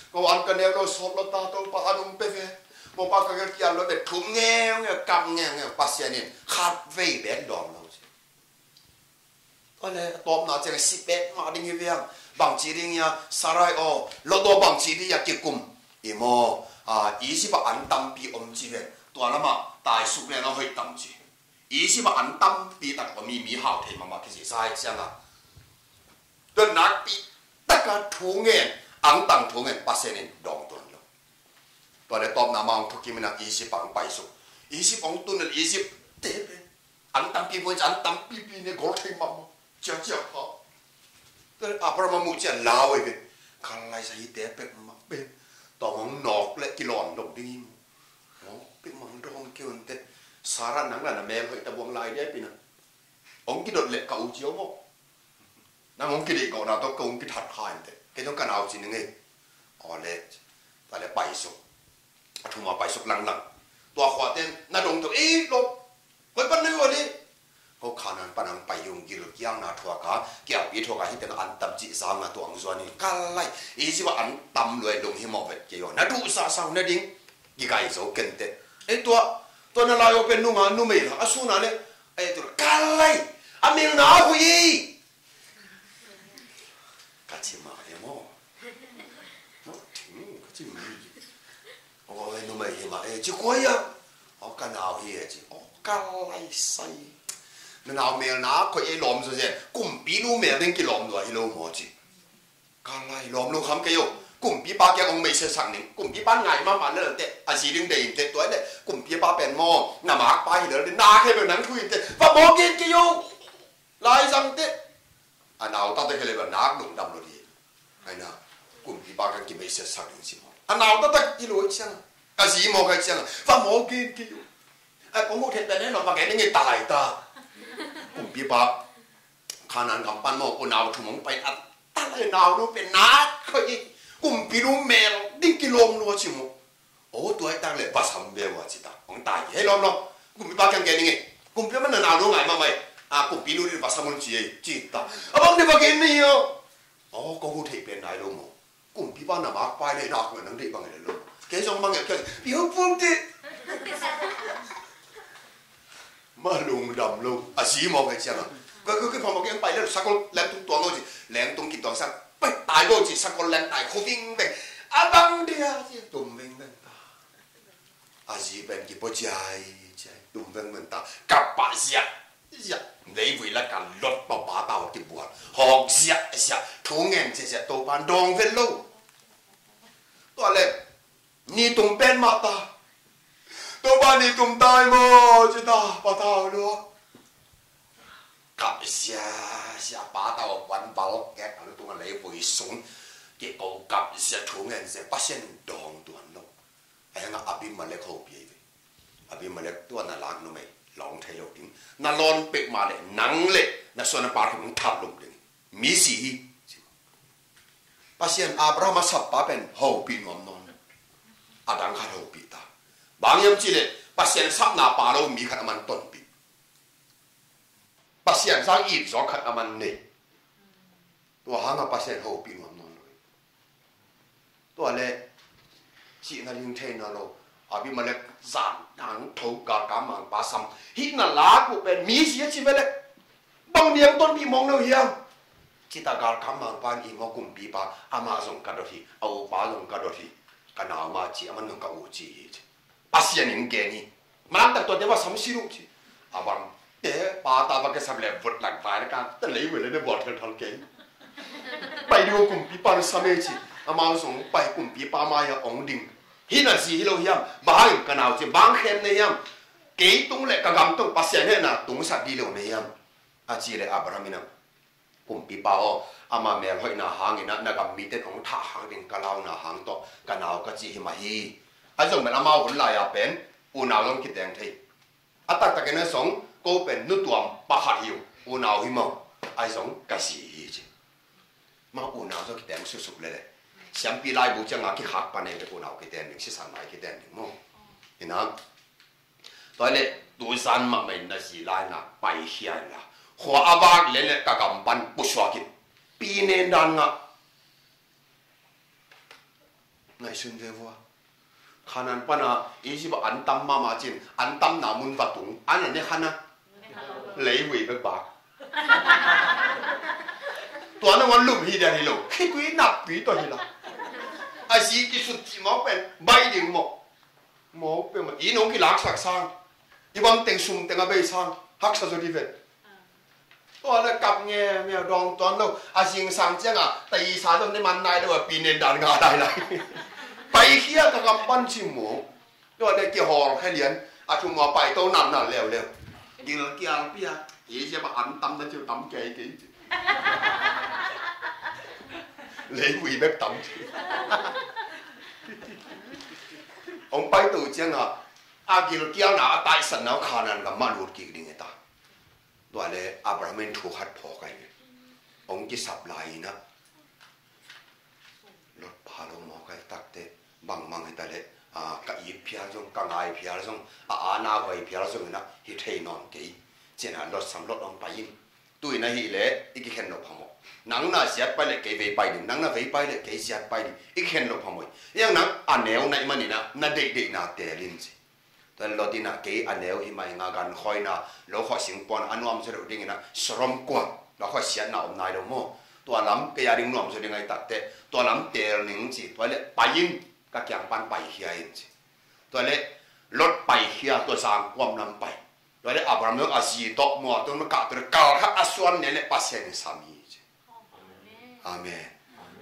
Ka wan ka neu lo sawt lo ta, Topa, an hong pe ve. Mopa, ka gil kial lua ve, thum ngeungeu, kap ngeungeu, Pasian in khat vei bek dawng lo. Tua le a tawpna ciang a si pek mah ding hi viang. Bangci ding hia, Sarai aw, Lot aw, bangci ding hia kikum. I maw, a, Egypt ah an tampi om ci ve. Tua lamah taisuk le na hoih tam ci. Egypt ah an tampi tak om hi, mi hau thei mahmah kici sa hi ciang a. Tua nakpi taka thu ngen, angtang thu ngen Pasian in dawng tuan lo. Tua le tawpna mah hong thukim in a Egypt ah hong paisuk. Egypt hong tun le Egypt te pen an tampi muan, an tampipi ne gol thei mahmah. Ciacia kha. Abraham a muh ciang lau ei ve. Kal lai sa hi te pek mah pen. Tawm hong nawk le kilawm lo ding hi maw. Pek mah hong dawm kei un te. Sarah nang la na mel hoih ta buang lai dia pi na. Hong kidot le ka u cio maw. Nang hong kideih kawhna tawh ka hong kithat kha in te. Kei zong ka nau ci ning ei. Aw le. Tua le paisuk. A thumua paisuk langlang. Tua khua ten na dong tawh ei lo. Koi pan na hi ua ni. Ko Khanan pan ang pai hi ung, gil kialna thuak a, kialpi thuak a, hih teng an tam cih zang a tua ang zuan hi. Kal lai. Egypt ah an tam lua hi, lunghimawh vet kei ua. Na duhsah sau na ding. Kigai zo ken te. Ei tua. Tua na lai aw pen nunga numei la. A suna le. Ei tua. Kal lai. A milna a hui. Ka ci mah e maw. Maw thing ka ci mah. Aw, e numei hi mah e, ci kua hia. Aw, ka nau hi e ci. Aw, ka lai sai. Na nau mel na koi e lawm zaw zen. Kumpi nu mel ding kilawm lua hi lo maw ci. Ka lai lawm lo kham kei o. Kumpipa kiang ong mei se sak ning. Kumpipa ngai mahmah lel te. A zi ding dei in te tua le. Kumpipa pen maw. Na makpa hi lel te. Na khe bel nang thu in te. Va maw gen kei o. Lai zang te. A nau taktak hi le bel nak lungdam lo ding. Ai na, kumpipa kan kimeisiat sak ding si maw. A nau taktak hi lo ciang. Ka zi maw ka ciang. Va maw gen kei o. Ai, kong mu thei pen e, nong va gen ding e, tai ta. Kumpipa. Khanan gam pan maw, ko nau thum hong pai a. Ta lai nau no pen nak khoi. Kumpi nu mel ding kilawm lo ci maw. Aw, tua hi tak le, va sam ve ua ci ta. Hong tai hi, hei lawm lawm. Kumpipa kiang gen ning e. Kumpi man na nau no ngai mahmah e. A, kumpi nu ding va sam un ci e, ci ta. A bang ding va gen ni o. Aw, ko hu thei pen nai lo maw. Kumpipa na makpa le na kong nang deih bang e le lo. Kei zong bang e, kei zong. Pi hong pum ti. Ma lungdam lo, a zi mawk e ciang a. Ka, ka, ka, phamawk e, pai le, sakol lengtung tuang lo ci. Lengtung kituang sak. Pai, tai lo ci, sakol leng tai, khu vingveng. A bang dia ci, tum vingveng ta. A zi pen kipua ciai, ciai, tum vengveng ta. Kap pah ziah. ziahziah, leivui lakah Lot pa pa tau kibual, hawk ziahziah, thu ngen ziahziah, Topa in dawng vet lo. Tua leh ni tum pen mah ta. Topa, ni tum tai maw, ci ta, pa tau lua. Kap ziahziah, pa tau a puan bal kek a, lu tung a leivui sung kiko kap ziah, thu ngen ziah, Pasian in dawng tuan lo. Ahi hangah Abimelek hopih ahi ve. Abimelek, tua na lak numei lawng thei lo ding, na lawn pek mah leh nang leh na suan na par khat hong that lum ding, misi hi. Pasian Abraham a sap pa pen hopih nuam nawn lo. A dang khat hopih ta. Bang hiam cih leh Pasian sapna pha lo mi khat a man tonpih. Pasian sang it zawk khat a man nei. Tua hangah Pasian hopih nuam nawn lo hi. Tua leh cihna ding theihna lo. Abimelek zan dang tho, galkap mangpa sam. Hih na lak uh pen misi a ci ve leh, bang diang tonpih mawk lo hiam? Ci ta, galkap mangpa in, i maw kumpipa, amah zong ka dot hi, a upa zong ka dot hi, ka nau mah ci, amah zong ka u ci hi ci. Pasian in gen hi. Mantak tuate va sam si uh ci. A bang te pa ta va ke sap leh vot lak vai leh ka ta lei ve leh ne bual thelthal kei. Pai ding uh kumpipa na sam ei ci. Amau zong pai, kumpipa mai-ah ong ding. Hih na zi hi lo hiam? Bang hang ka nau ci, bang khen na hiam? Kei tung leh ka gam tung Pasian hehna tungsak dih lo na hiam? A ci leh Abraham in ah, kumpipa aw, ama melhoihna hangin ah na gam mite in ong thah khak ding ka launa hang tawh ka nau ka ci hi mah hi. Ahi zong pen amau hun lai-a pen unau zong kiteng thei. A taktakin ah zong ko pen nutuam pakhat hi uh, unau hi maw, ahi zong ka zi hi ci. Mah unau zong kiteng suksup lel e. Siampi laibu ciangah kikhak pan e, unau kiteng ding, sisan lai kiteng ding maw. Hi na. Tua leh tuzan mahmah in na zi lai-in ah paikhia inla, khua a vak leh leh ka gam pan pusuak in, pi nen dan ngah. Ngaihsun ve vua. Khanaan pan a Egypt ah an tam mahmah cin, an tamna mun va tung, an a ne khan a, leivui bek bak. Tua nangawn lum hi dian hi lo, khitui naptui tawh hi la. A zi kisut cih mawk pen baih ding maw. Mawk peuhmah, i nong kilaksak sang, i bang teng sum teng a bei sang, haksa zaw dih ven. Tua leh kap ngeungeu, dawng tuan lo. A zingsang ciangah taisa zong ne man nai lo a, pi nen dan ngah lai lai. Paikhia ka gam pan ci maw. Tua leh kihawlkhia lian, a thu mua paito namnam leuleu. Gilkial pia, hi sia ba an tam na ciu tam kei kei ci. Leivui bek tam ci. Ong paito ciangah a gilkialna, a taisanna uh Khanaan gam mah lut kik ding hi ta. Tua leh Abraham in thu khat phawk ahi ve. Ong kisap lai-in ah, Lot pha lo mawk ahi takte, bangmang hi ta leh, a, ka it phial zong, ka ngai phial zong, a ana vai phial zong in ah hi thei nawn kei. Ci-in ah Lot sam, Lot ong pai in. Tu-in ahih leh i kikhen loh phamawh. Nang na ziat pai leh kei vei pai ding, nang na vei pai leh kei ziat pai ding, i kikhen loh phamawh hi. Iang nang a neu na hih manin ah na deihdeihna teel in ci. Tua leh Lot in ah, kei a neu hi mah ing a, gankhawina, lo khawh singpuan a nuam zaw deuh dingin ah, Sodom kuang, lo khawh siatna om nai lo maw. Tua lam kei a ding nuam zaw ding ahi takte, tua lam teel ning ci. Tua leh pai in, ka kiang pan paikhia in ci. Tua leh Lot paikhia, tua zangkuam lam pai. Tua leh Abraham zong a zi tawh mua tung na kah tua leh kal khat a suan nen leh Pasian in sam hi ci. Amen.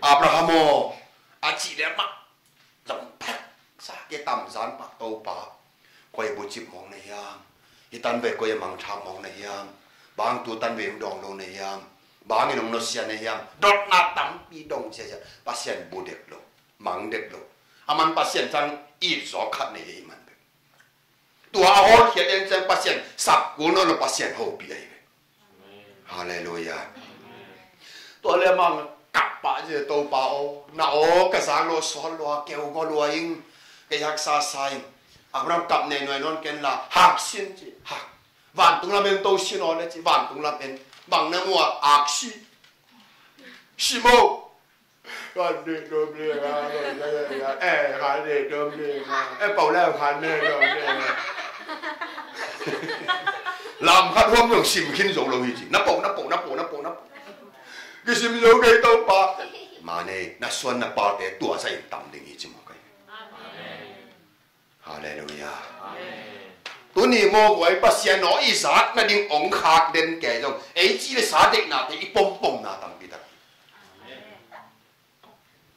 Abraham aw, a cih leh mah zong phek sa ke, tamzan pah, Topa, koi bucip mawk na hiam? Hih tan vei koi a mangthang mawk na hiam? Bang tu tan vei hong dawng lo na hiam? Bang in hong nusia na hiam? Dotna tampi dong ciacia, Pasian bu dek lo, mang dek lo. A man Pasian sang it zawk khat na hi man bek. Tua a hawlkhiat en ciang Pasian sap kul nawn lo, Pasian hopih ahi ve. Halleluiah. Tua leh amah kap pah ci, Topa aw, na aw ka zak lua, sawt lua, keu ngawh lua ing, kei haksa sa ing. Abraham kap nei nuai nawn ken la, hak sin ci, hak. Vantung lam en to sin aw leh ci, vantung lam en. Bang na mu a, aksi. Simon. Khan dih dum dih nga, eh, khan dih dum dih nga. Eh, pau leh khan dih dum dih nga. Lam khat huam zong sim khin zo lo hi ci. Na pau, na pau, na pau, na pau, na pau. Kisim zo kei Topa. Mane, na suan na palte tua sa in tam ding hi ci mawk ahi. Halleluiah. Amen. Tuni mawk uh a i Pasian aw i zat nading ong khak den kei zong ei ci le sa deihnate i pompomna tampi tak hi.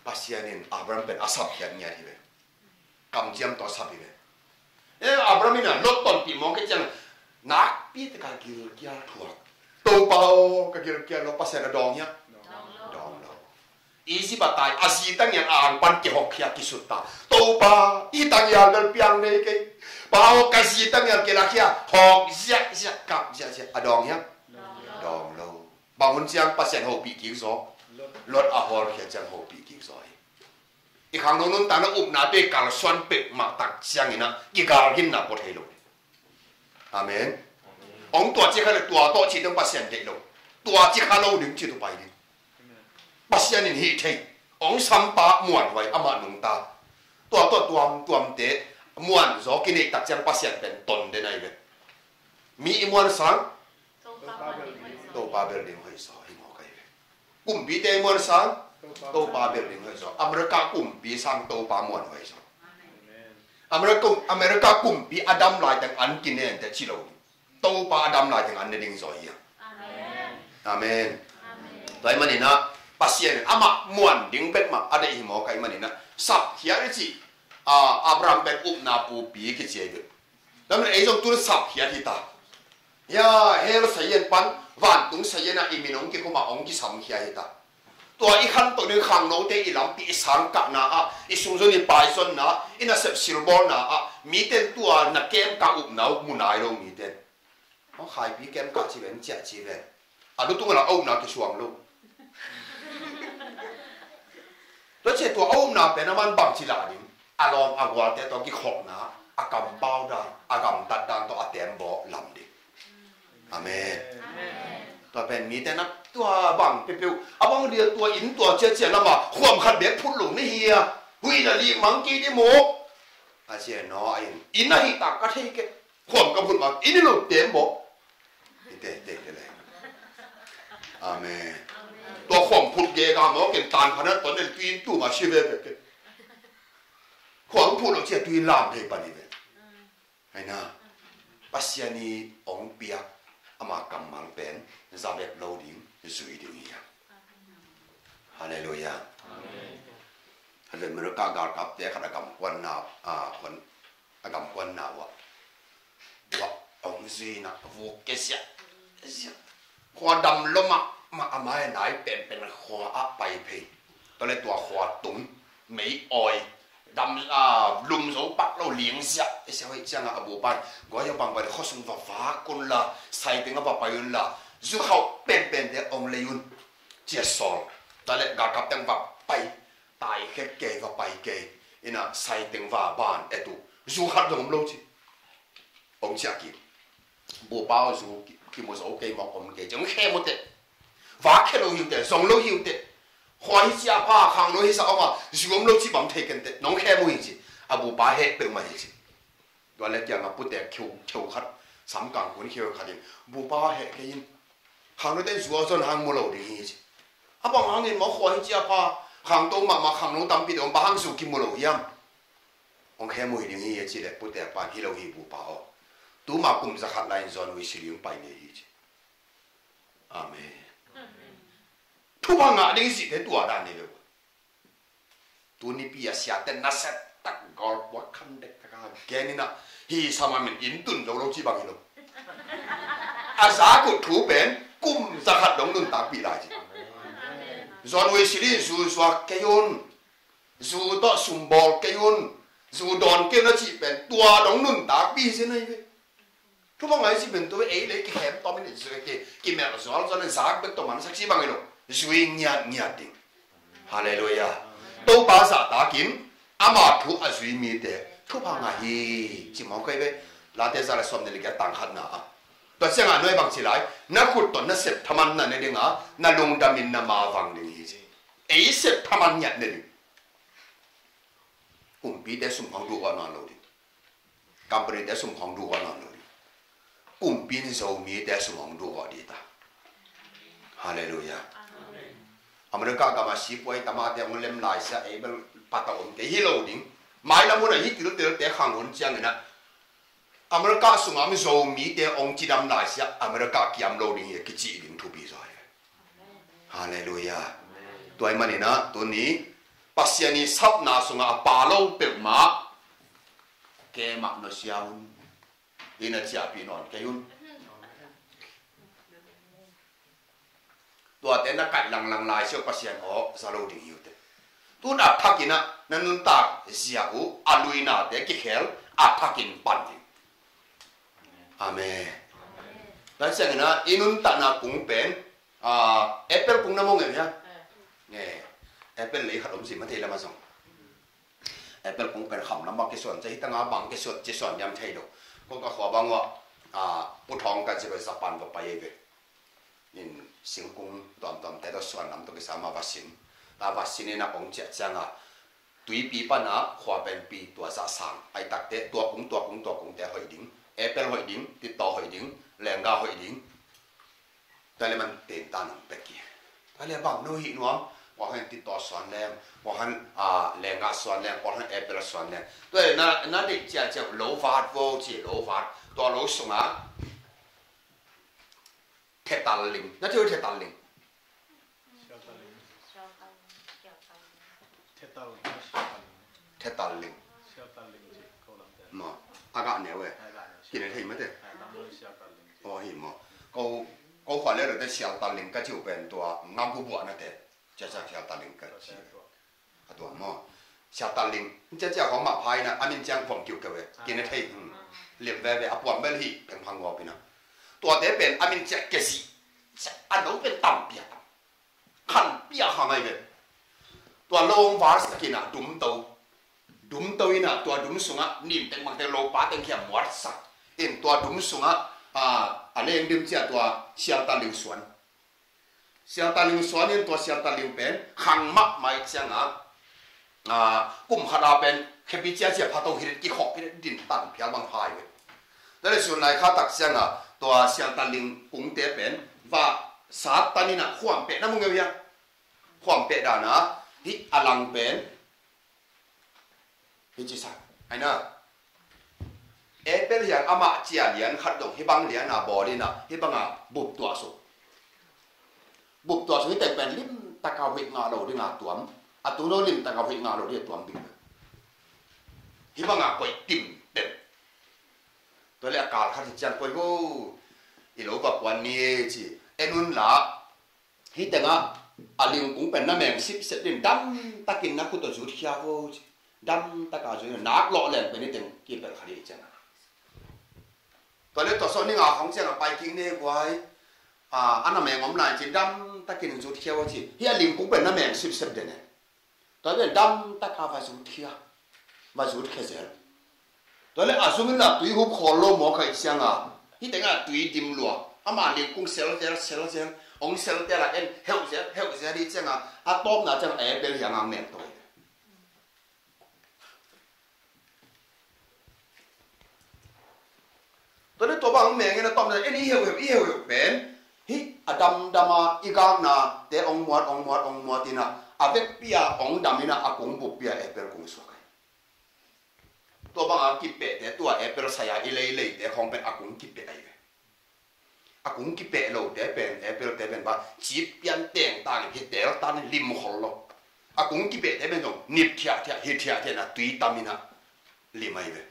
Pasian in Abraham pen a sapkhiat ngiat hi ve. Kamciam tawh a sap hi ve. Eh, Abraham in a Lot tonpih mawk kei ciang nakpi tak a gilkial thuak. Topa aw, ka gilkial lo. Pasian a dawng hiam? Dawng lo. Egypt a tai a zi tangial a ang pan kihawkkhia kisut ta. Topa, i tangial bel piang nei kei. Pa aw, ka zi tangial kilakhia hawk ziahziah, kap ziahziah. A dawng hiam? Dawng lo. Bang hun ciang Pasian hopih kik zaw? Lot a hawlkhia ciang hopih kik zaw hi. I khangno nuntakna upnate kalsuan pek mah tak ciangin ah kigal ginna pua thei lo. Amen. Ong tua ci kha le tua tawh ci dong Pasian deih lo. Tua ci kha lo ding ci tu pai ding. Pasian in hih thei. Ong sampa muanhuai amah nungta. Tua tawh tuamtuamte muan zaw kineih tak ciang Pasian pen ton den ahi ve. Mi i muan sang Topa bel ding hoih zaw hi mawk ahi ve. Kumpite i muan sang Topa bel ding hoih zaw. America kumpi sang Topa muan hoih zaw. America, America kumpi a dam laiteng an kinen te ci lo. Topa a dam laiteng an ne ding zaw hi a. Amen. Tua ahih manin ah Pasian in amah muan ding bek mah a deih hi mawk ahih manin ah sapkhiat i cih, ah, Abraham pen upna pupi kici ahi ve. Lam le ei zong tun sapkhiat hi ta. Ya, hell sazian pan vantung sazian ah i min ong kikhum a ong kisamkhia hi ta. Tua i khantoh ding khangnote i lampi i sangkahna ah, i sungzon i paizonna ah, i nasep silbawlna ah, miten tua na kemkah upna uh mu nai lo miten. Aw, Khaipi kemkah ci ven, ciah ci ven. A lutung la a upna kisuang lo. Tua cia tua a upna pen a man bangci lah ding. A lawm a gualte tawh kikhopna, a kampau dan, a gamtat dan tawh a tembaw lam ding. Amen. Tua pen mite na tua bang peuhpeuh a bang dia tua inn tua ciacia lama khuam khat bek phut lo na hi a. Huihna lih mang kei dih maw? A cia naw a inn, inn a hih tak ka thei kei. Khuam ka phut mang, inn i lo tembaw. I te, te, te le. Amen. Tua khuam phut gega maw ken tan khat na ton el tuin tu ma si ve ve ke. Khuam phut lo cia tuin lam thei pan i ve. Hai na. Pasian i ong piak ama kammal pen za bep lo ding, zui ding hi a. Halleluia. Amen. Halleluia. America galkapte khat a gamkuanna, a, kuan, a gamkuanna uh ah, tua ong zuina vuk ke sia, sia. Khua dam lo mah, mah a mai nai penpen khua ah pai phei. Tua le tua khua tung, mei awi, dam, a, lum zo pak lo ling ziah, i sia hoih ciangah a bupa in, guai a bang bai le khuasung va vak un la, sai teng a va pai un la, zu khauh penpente ong lei un, cia sawl. Tua le galkap teng va pai, tai khek kei va pai kei, ina sai teng va ban et uh, zu khat zong om lo ci. Ong ciah kik. Bupa aw, zu ki, kimu zo kei mawk om kei ci. Ong khem uh teh. Vak khe lo hi uh teh, zong lo hi uh teh. Khua hi cia pha, khangno hi sa om a, zu om lo ci bang thei ken teh. Nong khem uh hi ci. A bupa heh peuhmah hi ci. Tua le kiangah putek kheu, kheu khat, samkang kun kheu khat in, bupa heh kei in. Khangnote zu a zon hang mu lo ding hi ci. A bang hangin maw khua hi cia pha, khangto mahmah khangno tampi te om, bang hang zu kimu lo hiam? Ong khem uh hi ding hi a ci le, putek pan hi lo hi bupa aw. Tuma kum zakhat lai-in John Wesley ong pai ngei hi ci. Amen. Thupha ngah ding i cihte tua dan nei lo. Tunipi a siate nasia tak gol puak khan dek taka gen ina hi sama min inn tun zo lo ci bang hi lo. A zak uh thu pen kum zakhat dong nuntakpih lai ci. John Wesley zu zuak kei un. Zu tawh sumbawl kei un, zu dawn kei un a cih pen tua dong nuntakpih hi sin ahi ve. Thupha ngah i cih pen tua ei le kikhem tawm in i zu ki, kimelh zualzual in zak bek tawh mansak cih bang hi lo. Zui ngiatngiat ding. Halleluia. Topa zahtakin ama thu a zui mite thupha ngah hi ci mawk ahi ve. Late za le sawm ne le giat tang khatna ah, tua ciangah nuai bang ci lai, na khut tawh na sep thaman na ne ding a, na lungdamin na mavang ding hi ci. Ei sep thaman ngiat ne ding. Kumpite sum khawng duhgawh nawn lo ding. Companyte sum khawng duhgawh nawn lo ding. Kumpi in Zomite sum khawng duhgawh dih ta. Halleluia. America gama sipuai tamate hong lem lai sia ei bel patah om kei hi lo ding. Mailam hun a hi tiltelte khang hun ciangin ah America sungah mi Zomite hong cidam laisiah America kiam lo ding hi a kicih ding thupi zaw hi. Halleluiah. Tua ahih manin ah tuni Pasian i sapna sungah a pha lo peuhmah keimah nusia un. Inn ah ciahpih nawn kei un. Tuate na kaih langlang lai siau Pasian aw za lo ding hi uh teh. Tun a thakin ah na nuntak zia uh a luinate kikhel a thakin pan ding. Amen. Lai siangin ah i nuntakna kung pen, ah, apple kung na mu ngei uh hia? Nge, apple lei khat om si mathei lam ah zong. Apple kung pen kham lam ah kisuan cia hi tangah bang kisuat ci suan diam thei lo. Ko ka khua bang uah, ah, Pu Thawng ka ci pen Japan va pai ei ve. In singkung tuamtuamte tawh suan lam tawh kisam a va sin. A va sin in a kong ciah ciangah tuipi pan a khua penpi tua zah sang. Ai takte tua kung, tua kung, tua kungte hoih ding. Apple hoih ding, titawh hoih ding, lenggah hoih ding. Tua le man tentan hong pek hi. Tua le bang no hih nuam, ua han titawh suan leng, ua han, ah, lenggah suan leng, ua han apple suan leng. Tua le na, na deih ciacia lo vat vo ci lo vat. Tua lo sungah thetal ling. Na thei uh thetal ling. Thetal ling. Maw, a gah neu e. Kine thei mate. Aw hi maw. Ko, ko khua le rete sialtal ling ka ci uh pen tua ngam bubuahnate. Ciacia sialtal ling ka ci. A tua maw. Sialtal ling. Ciacia khawng mah phai na a min ciang vom kiuh keu e. Kine thei. Lim veve a puang bel hi pengphang gawp ina. Tuate pen a min ciang kezi. A no pen tampi a tam. Khan piak hang ai ve. Tua lo hong var sak in ah dum to. Dum to in ah tua dum sungah nim teng bang teng lo pa teng khia muat sak. In tua dum sungah, ah, a leng dim cia tua sialtal ling suan. Sialtal ling suan in tua sialtal ling pen khang mahmah i ciangah, ah, kum khat a pen khepi ciacia pha to hi kikhawk hi din tan phial bang phai ve. Tua le sun lai kha tak ciangah tua sialtal ling kungte pen va sat tan in ah khuam peh na mu ngeu hia. Khuam peh dan a hih a lang pen hih ci sak ai na. Apple hiang amah cia lian khat dong hih bang lian a bawl in ah hih bang a bup tuah suk. Bup tuah suk hih teng pen lim taka huih ngah lo ding a tuam. A tung lo lim taka huih ngah lo ding a tuam ding. Hih bang a koih tim tem. Tua le a kal khat hi ciang koih vo. I lo va puan ni ci. En un la. Hih tengah a lingkung pen na meng sipsep din dam takin na khut tawh zut khia vo ci. Dam taka zut nak lawh leng pen hih teng kipelh khat hi ciang a. Tua le tua sawh ning a khong ciang a pai king ne guai. A, a na meng om lai ci dam takin zut khia vo ci. Hih a lingkung pen na meng sipsep den e. Tua pen dam taka va zut khia. Va zut khia zel. Tua le a zung in la tui hup khawl lo maw khaih ciang a. Hih tengah tui dim lua. Ama lingkung sel zel, sel zel. Ong sel tel a en, heuh zel, heuh zel hi ciang a. A tawpna ciang a apple hiang ang meng tawi. Tua le tua bang meng in a tawpna, en i heuh heuh, i heuh heuh pen. Hih a damdam a i gakna te ong muat, ong muat, ong muat in a. A vekpi a ong dam in a, a kung buppi a apple kung suak ai. Tua bang a kipehte, tua apple sai a i leileite khawng pen a kung kipeh ai ve. A kung kipeh lote pen, apple te pen ba, cip pian teng tang hi tel tan lim khol lo. A kung kipehte pen zong, nip thiah thiah, hi thiah thiah na tui tam in a lim ai ve.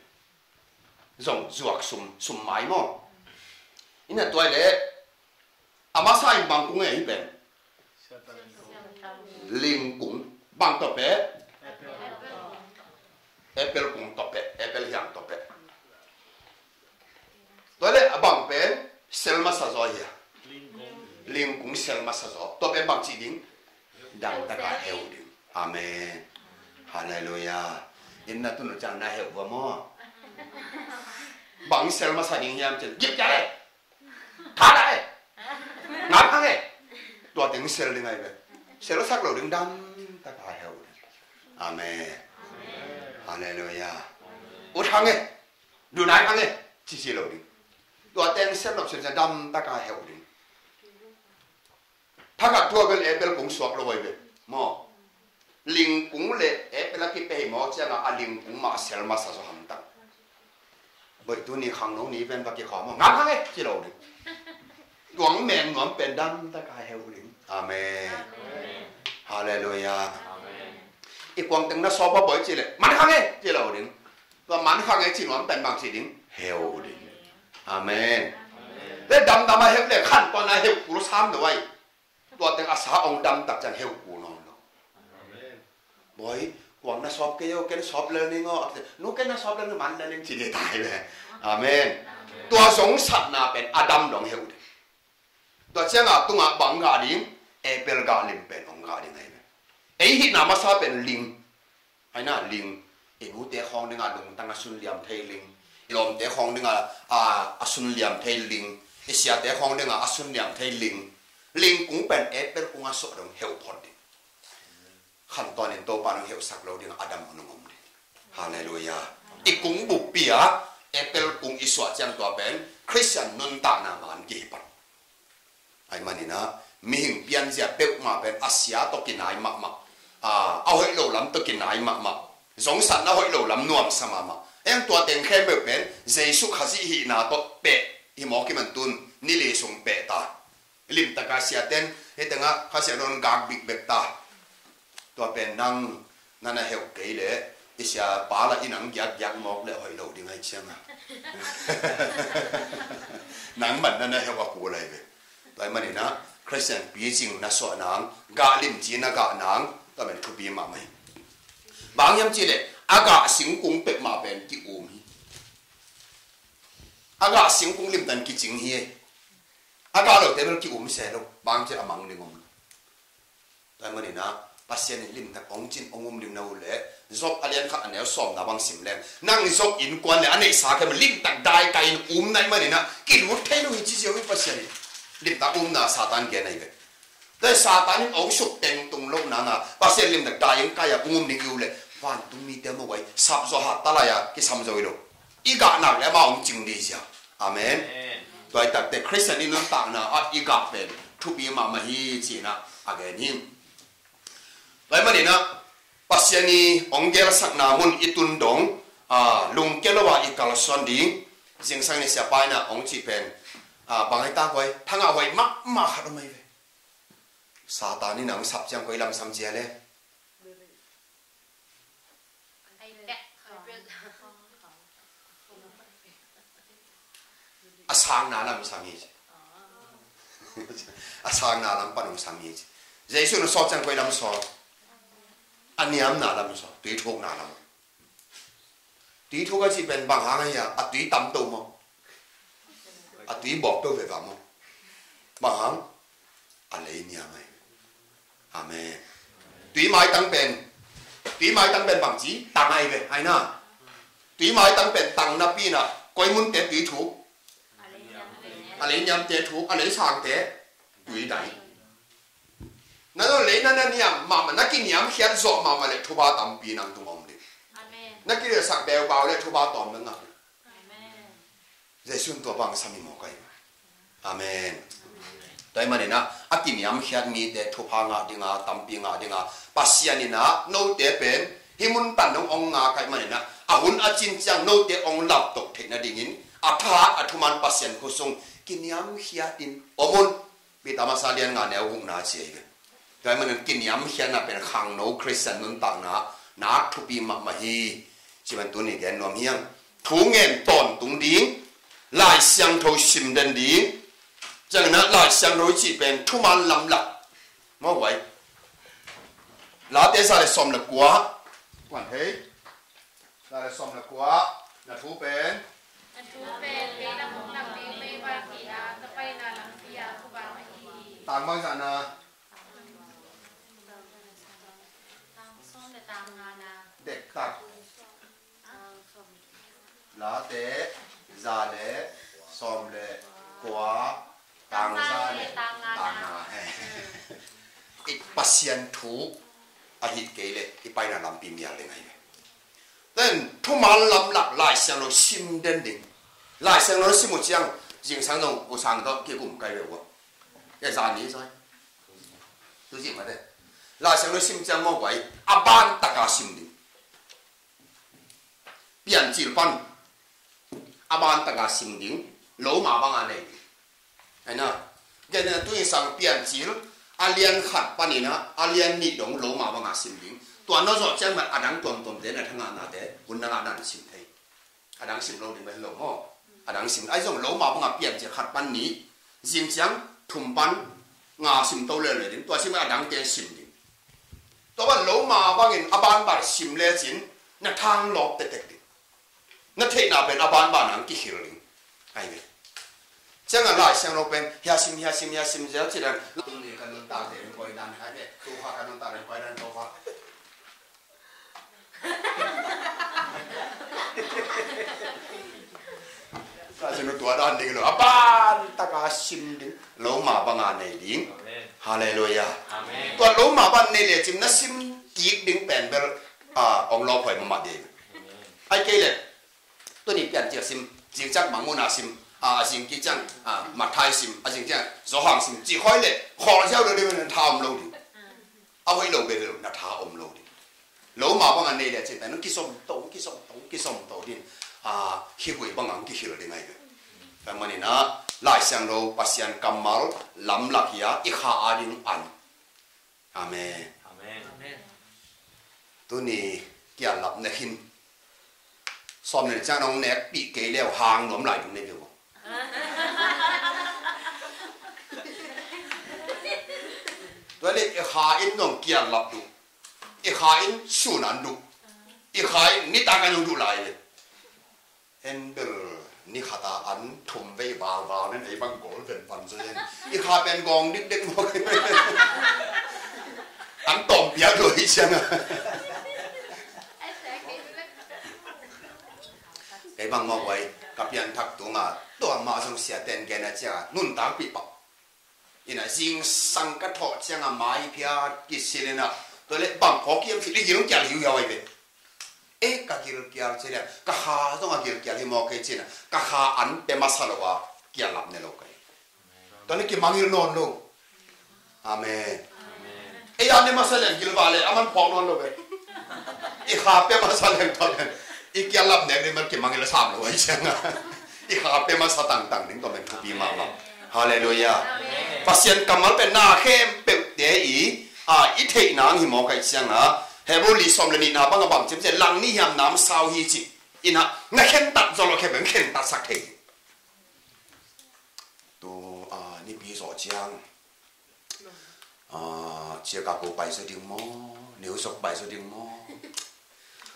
Zong zuak sum, sum mai maw. Ina tuai le, a masa in bang kung e hi pen. Lingkung. Bang tawh peh. Apple kung tawh peh. Apple hiang tawh peh. Tua le a bang pen sel masa zaw hi a. Lingkung sel masa zaw. Tua pen bang cih ding? Dam taka heu ding. Amen. Halleluiah. In na tun ciang na heu va maw. Bang sel masa ding hiam cin. Gip ja le. Tha lai. Ngap hang e. Tua teng sel ding ai ve. Sel sak lo ding dam taka heu ding. Amen. Halleluiah. Ut hang e. Du nai hang e. Cici lo ding. Tua teng sel lo sel dam taka heu ding. Thakhat tua bel apple kung suak lo ai ve. Maw. Lingkung le apple a kipeh hi maw ciang a lingkung mah sel masa zaw hamtang. Boih, tuni khangno ni pen va kikhawm aw, ngam khang e, ci lo ding. Tua hong meng nuam pen damtak a heu ding. Amen. Halleluiah. I kuang teng na sawp a, boih, ci leh man khang e, ci lo ding. Tua man khang e ci nuam pen bang ci ding? Heu ding. Amen. Le damdam a heu le khantawn a heu kul sam lo ai. Tua teng a sa hong damtak ciang heu kul nawn lo. Boih, kuang na sawp kei aw, ken sawp lel ning aw. Nu, ken na sawp lel ning, man lel ning, ci ding tai ve. Amen. Tua zong satna pen Adam dong heu ding. Tua ciangah tungah bang gah ding? Abel gah lim pen hong gah ding ahi ve. Ei hihna masa pen ling. Aina ling. I nute khawng dingah lungtang a sunliam thei ling. I lawmte khawng dingah a, a sunliam thei ling. I siate khawng dingah a sunliam thei ling. Ling kung pen Abel kung a suah dong heu phot ding. Khantawn in Topa nong heusak lo ding, Adam nong om ding. Halleluiah. I kung buppi ah Abel kung i suah ciang tua pen Khristian nuntakna man kihi pan. Ahih manin ah mihing pianzia peuhmah pen a sia tawh kinai mahmah. A, a hoih lo lam tawh kinai mahmah. Zongsatna hoih lo lam nuamsa mahmah. Eng, tua teng khempeuh pen Jesu Khazih hihna tawh peh hi mawk hi man, tun ni li sung peh ta. Limtaka siaten hih tengah Kha Siangtho in gak bikbek ta. Tua pen nang na na heuh kei leh i siapa lah in hong giakgiak mawk leh hoih lo ding ahi ciang a. Nangman na na heuh a kul ahi ve. Tua ahih manin ah Khristian picing na suah nang, gah limci na gah nang, tua pen thupi mahmah hi. Bang hiam cih leh a gah singkung peuhmah pen ki-um hi. A gah singkung limtan kicing hi. A gah lote bel ki-um se lo, bang ci a mang ding om lo. Tua ahih manin ah Pasian in limtak hong cin hong um ding na ut leh, Job a lian khat a neu sawmna bang sim leng, nang Job innkuan leh a neihsa khempeuh limtak daikai in um na hih manin ah kilut thei lo hi ci ziau hi Pasian in. Limtak umna Satan gen ahi ve. Tua Satan in hong suk tengtung loh nang a Pasian limtak dai in kai a hong um ding i ut leh, vantung mite mawk a i sap zaw, hat ta lai a kisam zaw hi lo. I gah nak leh amah hong cing ding hi ziau. Amen. Amen. Tua hi takte Khristian i nuntakna ah i gah pen thupi mahmah hi ci-in ah a gen hi. Tua ahih manin ah Pasian i hong gelsakna mun i tun dong, a, lungkia lo a i kalsuan ding. Zingsang ni siapa in ah hong cih pen, a, bang hi ta koi, thangah hoih mahmah khat om ahi ve. Satan in ah hong sap ciang koi lam sam cia le? A sangna lam sam hi ci. A sangna lam pan hong sam hi ci. Jesu in a sawt ciang koi lam sawt? A niamna lam sawt, tui thukna lam. Tui thuk a cih pen bang hang ahi a, a tui tam to maw? A tui bawk to veva maw? Bang hang? A lei niam ahi. Amen. Tui maitang pen, tui maitang pen bangci tang ahi ve, aina. Tui maitang pen tang napi in ah koi munte tui thuk? A lei niamte thuk, a lei sangte tui dai. Na lo lei na na niam mahmah, na kiniamkhiat zawh mahmah leh thupha tampi nang tung om ding. Amen. Na kilelsak beubau leh thupha tawm na ngah. Amen. Jesu in tua bang sam hi mawk ahi. Amen. Tua ahih manin ah a kiniamkhiat mite thupha ngah ding a, tampi ngah ding a, Pasian in ah note pen hih mun pan dong hong ngak ahih manin ah a hun a cin ciang note hong laptoh theih nadingin a thahat a thuman Pasian khut sung kiniamkhiat in om un. Peter masa lian nga neu gukna ci ahi ve. Tua ahih manin kiniamkhiatna pen khangno Khristian nuntakna nak thupi mahmah hi. Ci ban tuni gen nuam hi hang. Thu ngen tawntung ding, Lai Siangtho sim den ding. Ciangin ah Lai Siangtho i cih pen thuman lamlak. Maw guai. Late za le sawm le kua. Kuan hei. Za le sawm le kua. Na thu pen. Na thu pen, leitang hong lam ding meivak kihna, na paina lampi ah khuavak ahi hi. Tang bangzah na? Tang sawm le tang nga na. Dektak. Late za le sawm le kua, tang za le tang nga. He. I Pasian thu ahih kei leh i paina lampi mial ding ahi ve. Then thuman lamlak Lai Siangtho sim den ding. Lai Siangtho sim uh ciang zingsang zong U Sang tawh kikum kai ve uh a. Kei zan ni zai. Tu zing mate. Lai Siangtho sim ciang maw guai, a ban taka sim ding. Piancil pan A ban taka sim ding, Roma banga nei ding. Aina, gen tu in sang Piancil a lian khat panin a lian nih dong Roma banga sim ding. Tua na zawh ciang mah a dang tuamtuamte na thangahnate hun na ngahna na sim thei. A dang sim lo ding mah hi lo maw? A dang sim, ahi zong Roma banga Piancil khat pan nih, zing ciang thum pan nga sim to leuleu ding. Tua sim a dangte sim ding. Tua ban Roma bangin a banban sim lecin na thang lawp tektek ding. Na theihna pen a banban ang kikhil ding. Ahi ve. Ciang a Lai Siangtho pen hia sim, hia sim, hia sim zel ci dan. Tung ni ka nuntak den koi dan, ahi ve. Tu kha ka nuntak den koi dan, tu kha. Ka sinu tua dan ding lo. A ban taka sim ding. Roma banga nei ding. Amen. Halleluia. Amen. Tua Roma ban nei lecin na sim kik ding pen bel, ah, ong lawp huai mahmah ding. Amen. Ai kei le. Tuni Piancil sim, zing ciang Mangmuhna sim, a zing kik ciang, a Matthai sim, a zing ciang Johan sim, ci khoi le, khol ziau lo ding, na tha om lo ding. A hoih lo bel lo, na tha om lo ding. Roma banga nei lecin, pen kisom to, kisom to, kisom to ding. A, khigui banga kikhil ding ahi ve. Tua manin a, Lai Siangtho Pasian kammal lamlak hi a, i kha a ding an. Amen. Amen. Tuni kiallap nek hin. Sawm nen ciang nong nekpih kei leu hang nuam lai ding nei ve vo. Tua le i kha in nong kiallap duh. I kha in sun an duh. I kha in nitak an nong duh lai le. En bel ni khata an thum vei valval nen ei bang gol ven pan zo en. I kha pen gong dikdek mawk. An tawm piak lo hi ciang a. Kei bang mawk uai ka pianthak tunga tua mah zong sia ten gen a ciang a nuntakpih pah. Ina zingsang ka thawh ciang a mai phiat kisil ina. Tua le bang phawk hiam cih le gil kial hiuhiau ahi ve. Eh, ka gilkial ci le ka kha zong a gilkial hi maw kei cina ka kha an pe masa lo a kial lap ne lo kei. Tua le kimangil nawn lo. Amen. Ei an ne masa le gil va le a man phawk nawn lo ve. I kha pe masa le tua le i kial lap nek le man kimangil a sam lo ahi ciang a. I kha pe masa tangtang ding tua men thupi mahmah. Halleluia. Pasian kammal pen na khempeuhte i, a, i theih nang hi maw kei ciang a. Hebrew li sawm le nihna bang a bang cim ciang lang nih hiam nam sau hi ci. Ina na khentat zaw lo khe bang khentat sak thei. Tu, a, nipi zaw ciang. A, cia ka ko pai zaw ding maw? Neu zok pai zaw ding maw?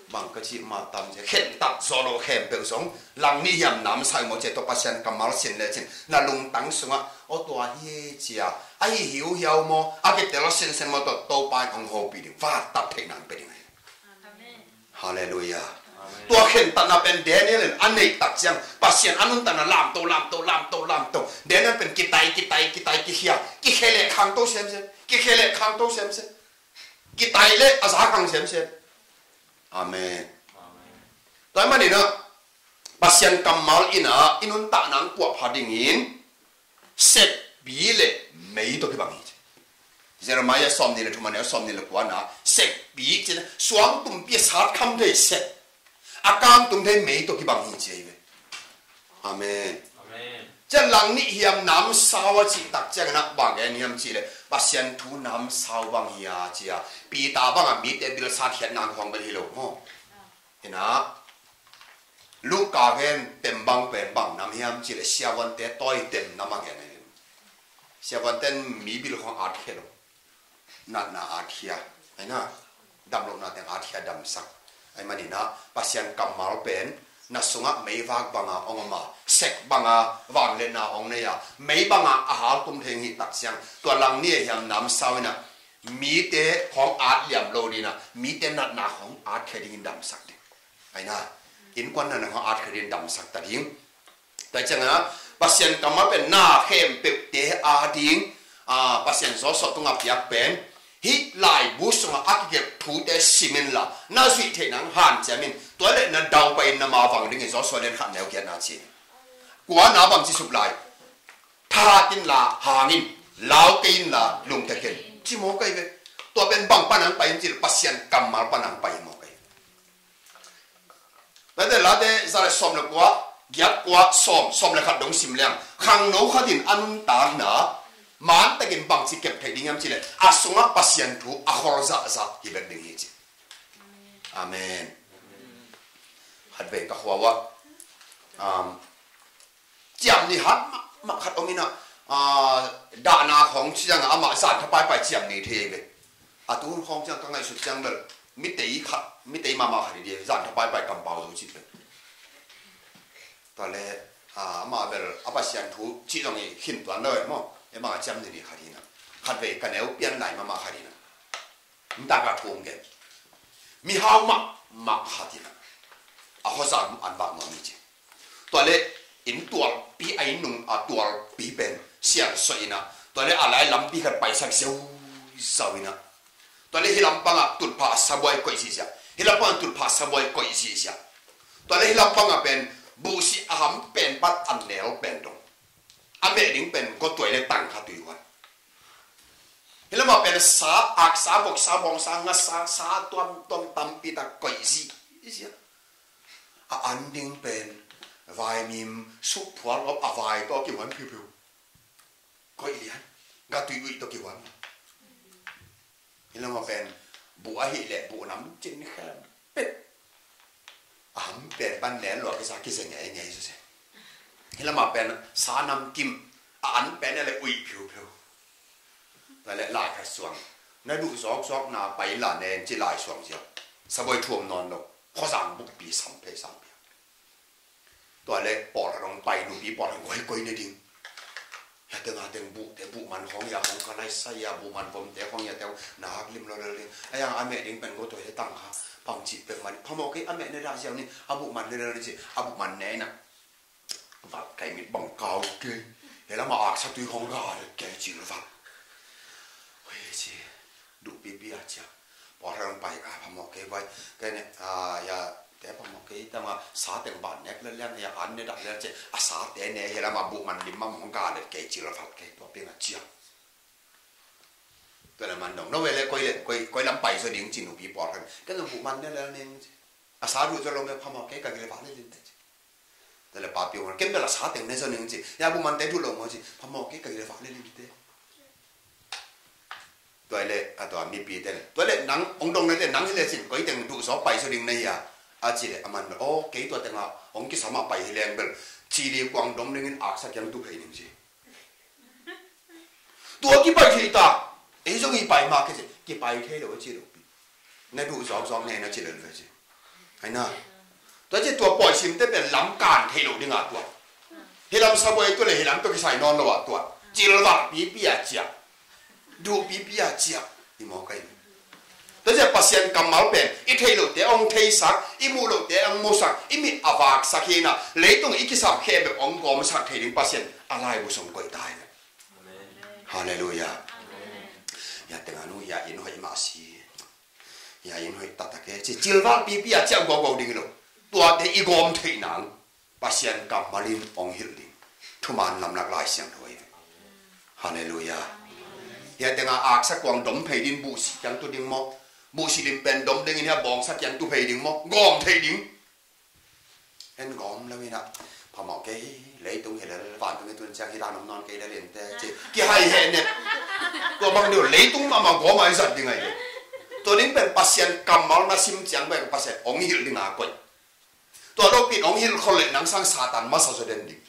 Bang ka cih mah tam cia khentat zaw lo khempeuh zong lang nih hiam nam sau hi maw cia tua Pasian kammal sin le cin na lungtang sungah aw tua hi cia a hi hiuhiau maw a kitel a sinsen maw tua Topa in hong hopih ding vat tap theih nang pe ding ahi. Amen. Halleluia. Amen. Tua khentatna pen Daniel in a neih tak ciang Pasian a nuntakna lamto lamto lamto lamto Daniel pen kitai kitai kitai kikhia kikhe le khangto semsem kikhe le khangto semsem. Kitai le a za khang semsem. Amen. Amen. Tua manin a Pasian kammal ina i nuntak nang puahpha dingin sekpi le mei tawh kibang hi ci. Jeremiah sawm nih le thum a neu sawm nih le kua na sekpi cina suang tumpi a sat kham thei sek a kam tum thei mei tawh kibang hi ci ahi ve. Amen. Amen. Cia lang nih hiam nam sau a cih tak ciang na bang gen hiam cih le Pasian thu nam sau bang hi a cia Peter bang a mite bil sat hiat nang huang bel hi lo maw? Ina Luka gen tem bang pen bang nam hiam cih le siavuante tawi tem nam a gen ahi. Siavuante mi bil huang at khia lo. Natna at khia. Aina damlohna teng at khia damsak. Ahi manina Pasian kammal pen na sungah meivak banga ong om a sek banga vangliatna ong nei a mei banga a haltum thei hi tak ciang tua lang nih hiam nam sau ina mite hong at liam lo dina mite natna hong at khia dingin damsak ding. Aina innkuan natna hong at khia dingin damsak ta ding. Tua ciangin a Pasian kammal pen na khempeuhte a ding a Pasian Joshua tungah piak pen hih laibu sungah a kigelh thute simin la na zuih theih nang hanciamin tua le na daupai in na mavang dingin Joshua lian khat neu giatna ci. Kua na bang ci sup lai thahat in la hangin lau kei in la lungkia kei in ci maw kei ve. Tua pen bang panang pai in ci Pasian kammal panang pai maw kei. Late late za le sawm le kua giat kua sawm, sawm le khat dong sim leng, khangno khat in a nuntakna mantakin bangci kep theih ding hiam cih leh a sungah Pasian thu a khol zahzah hi bek ding hi ci. Amen. Khatvei ka khua uah, um, ciam ni hat mahmah khat om in ah, ah, dahna khawng ciangah amah zan tha paipai ciam ni thei ve. A tu hun khawng ciang ka ngaihsut ciang bel mitei khat, mitei mahmah khat hi ding, zan tha paipai kampau zo cih bel. Tua leh, ah, amah bel a Pasian thu cih zong hi khin tuan lo e maw. E bang a ciam ni ni khat hi na. Khatvei ka neu pian lai mahmah khat hi na. Ntak a thong gen. Mihau mahmah khat hi na. A khuazang an vak nuam hi ci. Tua leh inn tualpi a, inn nung a tualpi pen sial suah in ah, tua leh a lai lampi khat paisak ziauzau in ah, tua leh hih lampangah tutphah sabuai koih zihziah, hih lampangah tutphah sabuai koih zihziah. Tua leh hih lampangah pen buhsih a ham pen pan a nel pen dong, a meh ding pen gawtuai le tangkha tui huan. Hih lamah pen sa, aksa, voksa, bawngsa, ngasa, sa tuamtuam tampi tak koih zihziah. A an ding pen vaimim sukphual om, a vai tawh kihuan phiuphiu. Koih lian, gawtuai uih tawh kihuan. Hih lamah pen buh ahih leh buh nam cin khempeuh a ham pen pan len lua kisa kizia ngeingei suse. Hih lamah pen sa namkim, a an pen a le uih phiuphiu. Tua leh lai khat suang, na duh zawkzawkna pai la nen ci lai suang ziau. Sabuai thuam nawn lo, khuazang bukpi sam phei sam phei. Tua leh pawlkhat hong pai, nupi pawlkhat hong koikoi ne ding. Hiah teng a teng buhte, buhman khawng hiah hong ka laisai a, buhman vomte khawng hiah teng nak lim lo lel ding. A yang a meh ding pen gawtuai le tangkha, pamcih pek man. Phamawh kei, a meh ne dah ziau ni, a buhman ne lel ni ci, a buhman ne in ah. Val kai mit bang kau kei. Hih lamah aksa tui khawng gal kei cil val. Hoi ci. Duh pipi a ciah. Pawlkhat hong pai a, phamawh kei vai. Kei ne, a, ya, te phamawh kei tama sa teng ban nek le liang ya an ne dah le ci. A sa te ne hih lamah buhman lim mah hong gal kei cil val kei tua ping a ciah. Tua le man dong. No ve le koi le, koi, koi lam pai zaw ding ci nupi pawlkhat. Kei no buhman ne le ning ci. A sa duh zaw lo me phamawh kei ka gil val le ling te ci. Tua leh papi hong, ken bel a sa teng ne zaw ning ci. Ya buhmante duh lo maw ci. Phamawh kei ka gil val le ling te. Tua leh, a tua mipite leh. Tua leh nang, hong dong leh nang hi lecin, koi teng duh zaw pai zaw ding na hia. A ci leh, a man bel, aw, kei tua tengah, hong kisam a pai hi leng bel. Cili kuang dom dingin aksa kiang tu phei ning ci. Tua kipai thei ta. Ei zong i pai mah kei ci. Kipai thei lo a ci lo pi. Na duh zawkzawk ne na ci lel ve ci. Hai na. Tua ci tua pawi simte pen lam kan thei lo ding a tua. Hih lam sabuai tua le hih lam tua kisai nawn lo a tua. Cil vak pipi a ciah. Duh pipi a ciah. I mawk a i. Tua ci Pasian kammal pen i theih lohte hong theisak, i muh lohte hong musak, i mit a vaksak hi na, leitung i kisap kheh bek hong gawmsak thei ding Pasian a laibu sung koih ta hi. Halleluiah. Hia tengah nu hia inn hoih mah si. Hia inn hoih taktak e ci, cil vak pipi a ciah guauguau ding hi lo. Tuate i gawm theih nang Pasian kammal in hong hilh ding. Thuman lamlak Lai Siangtho hi. Halleluiah. Hia tengah aksa kuang dom phei ding, buhsi kiang tu ding maw? Buhsi lim pen dom dingin hia bawngsa kiang tu phei ding maw? Gawm theih ding. En gawm lo in ah, phamawh kei, leitung hi lel, vantung hi tun ciang hi dan om nawn kei lel in te ci. Kihai heh nep. Tua bang deuh leitung mahmah gawm a i zat ding ahi. Tua ding pen Pasian kammal na sim ciang pen Pasian hong hilh ding a koih. Tua dopin hong hilh khol leh nang sang Satan masa zaw den ding.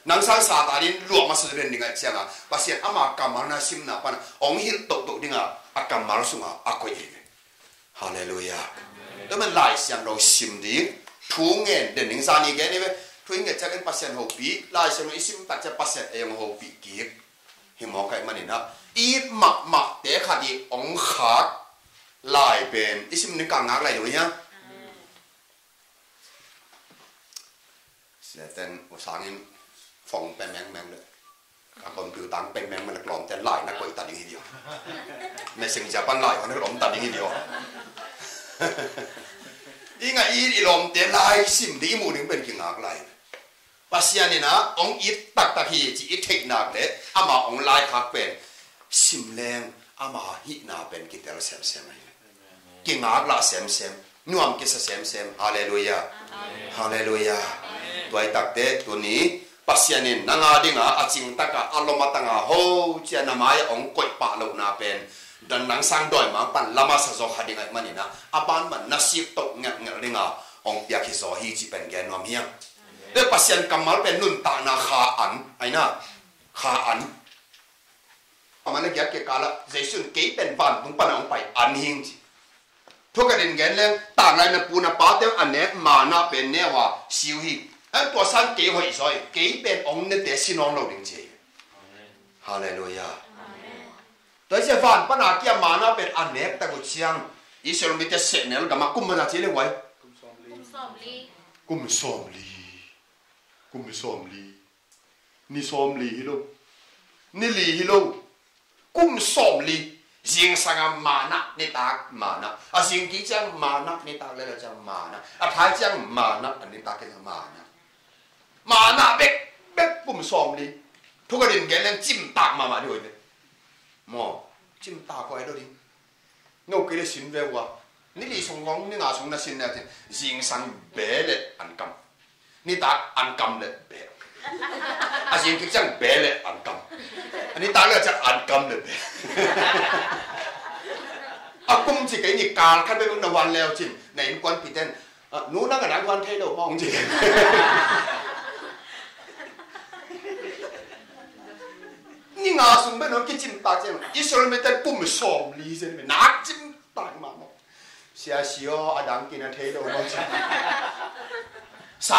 Nang sang Satan in luah masa zaw den ding ahih ciangin Pasian ama kammal na simna pan hong hilh tohtoh ding a, a kammal sungah a koih hi ve. Halleluiah. Tua man Lai Siangtho sim ding, thu ngen den ding, zani gen hi ve. Thu i nget ciangin Pasian hopih, Lai Siangtho i sim tak ciang Pasian ei hong hopih kik. Hi mawk ahih manin ah, i it mahmahte khat i hong khak lai pen i sim ding ka ngak lai lo hiam? Siaten u sangin phone pe mengmeng le, a computer pe mengmeng le, lawmte lai na koih ta ding hi dia. Messenger pan lai na lawm ta ding hi dia. I ngah i, i lawmte lai sim ding i muh ding pen kingak lai. Pasian in ah hong it taktak hi ci i theih nak le ama hong laikhak pen sim leng ama hihna pen kitel semsem ahi. Kingak lah semsem, nuam kisa semsem. Halleluiah. Halleluiah. Tua i takte tuni Pasian in nang a dinga a cingtaka a lom a tanga ho cia na mai-ah hong koih pah lohna pen dan nang sang dawimangpa'n lamasa zaw kha ding ahih maninah a banban na sik toh ngelhngelh dinga hong piak hi zaw hi cih pen gen nuam hiam? Tua Pasian kammal pen nuntakna kha an aina kha an. Amah na giat kikalah Jesu in kei pen vantung pana hong pai an hing ci. Thukaden gen leng tanglai na pu na pate a nek manna pen neu a siu hi. An tua san kei hoih zaw hi, kei pen hong nete si nawn lo ding ci hi. Halleluiah. Tua hi sia van pana kia manna pen a nek tak uh ciang Israel mite sehnel gamah kum mana ci le huai? Kum sawmli. Kum sawmli. Kum sawmli. Ni sawmli hi lo. Ni li hi lo. Kum sawmli. Zingsanga manna, nitak manna. A zing kik ciang manna, nitak le le ciang manna. A thai ciang manna, a nitak le ciang manna. Manna bek bek kum sawmli. Thukaden gen leng cimtak mahmah ding uh hi ve. Maw, cimtak uh hi lo ding. No kei le sin ve ua. Ni li sung ngong ni nga sung na sin ne a tin zingsang be le an kam. Nitak an kam le be. A zing kik ciang be le an kam. A nitak le ciang an kam le be. A kum ci kei ni kal khat be na wan leu cin na innkuanpite in, "Ah, nu nang a nang wan thei lo mawng," ci. Ni nga sung be nong kicimtak ciang Israel mite kum sawmli zen be nak cimtak mahmah. Sia sio a dang kin a thei lo mawng ci. Sa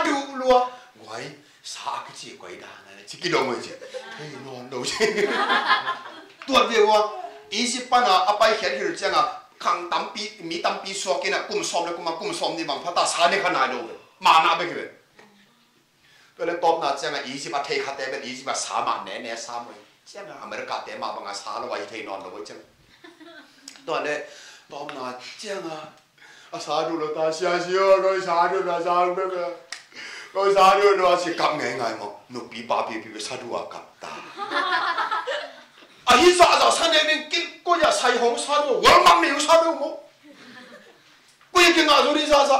duh lua. Guai, sa kici koi dan a ci kidong oi ci. Thei nawn lo ci. Tuat ve ua, Egypt pana a paikhiat hi cianga khang tampi, mi tampi suak ina kum sawm le kum a kum sawmli bang phata sa ne kha nai lo ve. Manna bek hi ve. Tua le tawpna cianga Egypt a thei khate bel Egypt a sa mah ne ne sa mawh hi. Cianga America te mah banga sa lo a hi thei nawn lo hi cianga. Tua le tawpna cianga a sa duh lo ta sia sio, koi sa duh lo a sa duh lo. Koi sa duh lo a si kap ngei ngai mawh. Nupi papi pi sa duh a kap ta. A hi sa sa sa ne ding kin koi a sai hong sa duh. Walmart ne sa duh mawh. Koi a kingah zo ding sa sa.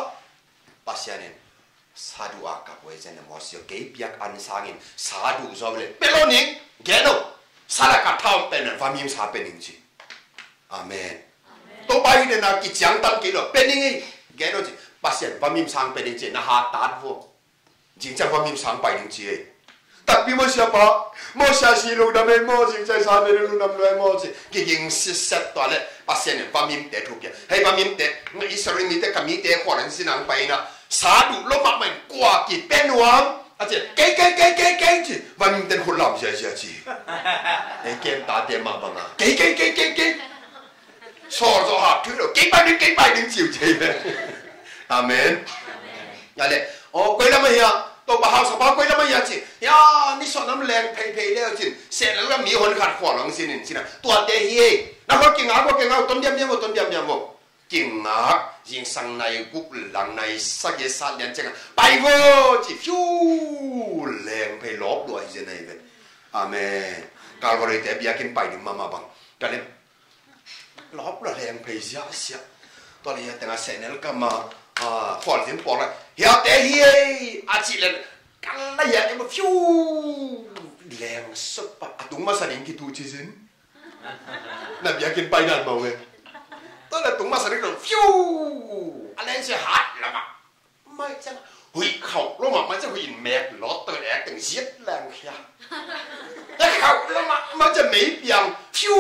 Pasian in sa duh a kap uh hi cian a Moses aw kei piak an sangin sa duh zaw le pia lo ning gen lo. Sa lak a thaum pen a vamim sa pia ning ci. Amen. Topa hi dena kiciangtan kei lo pia ning hi gen lo ci. Pasian vamim sang pia ning ci na ha tat vo. Zing ciang vamim sang pai ning ci hi. Takpi maw siapa, maw sia si lungdam ei maw, zing ciang sa te lungdam lo ei maw ci. Kiging siset tua le Pasian in vamimte thupia. Hei vamimte, Israel mite ka mite khual an sinang pai na. Sa duh lo mahmah in kua kipe nuam a ci. Kei, kei, kei, kei, kei ci. Vamimte in khut lam ziazia ci. Ei kem tate mah banga. Kei, kei, kei, kei, kei. Sawl zawh hap thuih lo. Kei pai ding, kei pai ding ci uh ci. Amen. Nga le, aw, koi lam a hia, Topa hausapa koi lam a hia ci. Hia, ni suan lam leng pheiphei le cin. Seh lal lam mi hon khat khua long sin in cina. Tuate hi ei. Na khua kingak vo, kingak vo, ton diamdiam vo, ton diamdiam vo. Kingak, zingsang nai guk lang nai sagih sat lian cianga. Pai vo, ci fiu. Leng phei lawp lua hi zia nai ven. Amen. Calvary te biakinn pai ding mahmah bang. Ka le, lawp lua leng phei ziahziah. Tua le hia tengah sehnel kama, ah, khualzin pawl lai. Hiate hi ei, a cih le, kan la hia tengah fiu, leng sot pa, a tung masa ding kitu ci zin. Na biakinn pai dan mau ve. Tua le tung masa ding fiu, a leng sia hat lama. Mai ciang huih khauh lo mah, mai ciang huih in mek lawt tawh ek teng ziat leng khia. Ek khauh lo mah, mai ciang mei piang, fiu,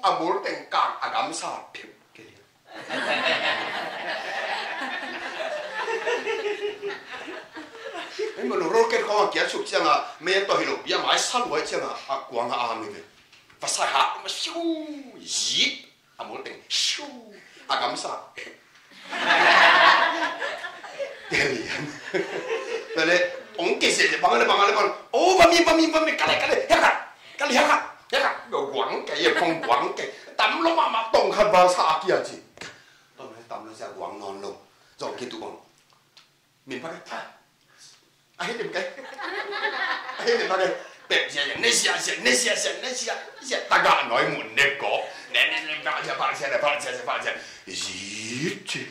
a mul teng kang, a gamsa, phiu, ke lian. Ei manu rocket khawng a kiat suk cianga, mei a tawh hi lo, bia mai sa luai cianga, a kuang a am hi ve. Vasa ha, ma fiu, zit. A mul teng, shu, a gamsa. Kelian. Tale, ong ke se, bang le, bang le, bang. Oh, bami, bami, bami, kale, kale, heka, kale, heka, heka. Guang ke, ye, kong guang ke. Tam lo mama tong khat bang sa akia ci. Tong le, tam lo sa guang non lo. Zong kitu bang. Min pha kei. A hi lim kei. A hi lim pha kei. Pep zia zia, ne zia zia, ne zia zia, ne zia zia. Taga noi mun ne ko. Ne ne ne pha zia, pha zia, pha zia, pha zia. Zit ci.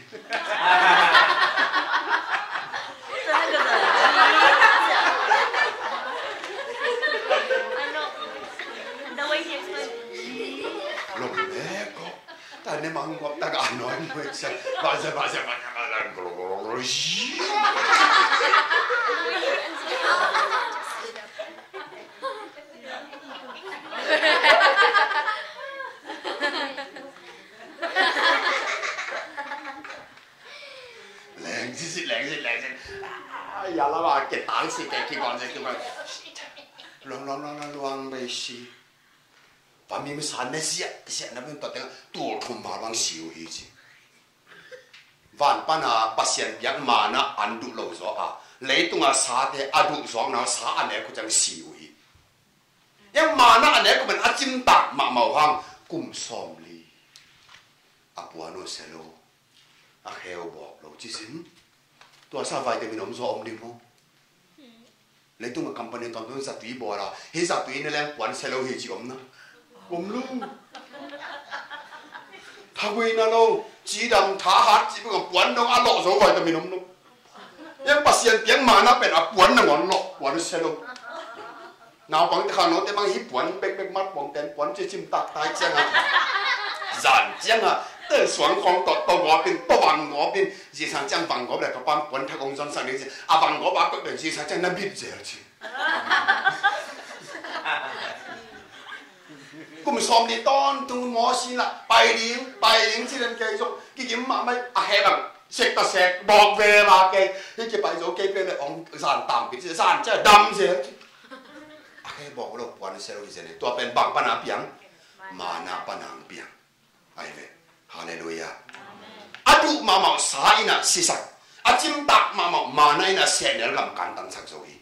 Tane mang guap tak a noi mui sa. Ba sa, ba sa, ba sa, ba sa, golo, golo, golo. Leng sisi, leng sisi, leng sisi. Ah, ya la ba, ke tang si, ke ki gon si, ki gon. Long, long, long, long, long, bei si. Pamim san ne sia, sia na bin to teng, tul thum ma bang si uh hi ci. Van pana Pasian piak mana an duh lo zawk a, leitunga sate a duh zawkna sa a nek uh ciang si uh hi. Yang mana a nek uh pen a cimtak mahmah uh hang, kum sawmli a puan uh se lo, a kheu bawk lo ci sin. Tua sa vitamin om zaw om ding maw? Leitung a company tawntung zatui bawl a, hih zatui na leng puan se lo hi ci om na. Om lo. Thagui na lo, cidam thahat ci bang a puan dong a lawh zo vitamin om lo. Yang Pasian piak mana pen a puan nangawn lawh, puan se lo. Naupang te kha note bang hih puan bekbek mat puang ten puan cicim tak tai ciang a. Zan ciang a, te suang khawng tawh tawh gawp in, tawh vang gawp in, zingsang ciang vang gawp le ka pan puan thak ong zon sang ding ci. A vang gawp a koih pen zingsang ciang na bit zel ci. Kum sawmli tawntung maw si la, pai ding, pai ding ci den kei zong, kikim mahmah a he bang, sek ta sek, bawk ve la kei, hi kipai zo kei pe le ong zan tam pi ci, zan ciang dam zel ci. A he bawk lo puan se lo hi zen e. Tua pen bang pana piang, mana pana piang. Ahi ve. Halleluiah. A duh mahmah sa in a sisak, a cimtak mahmah mana in a sehnel gam kantansak zo hi.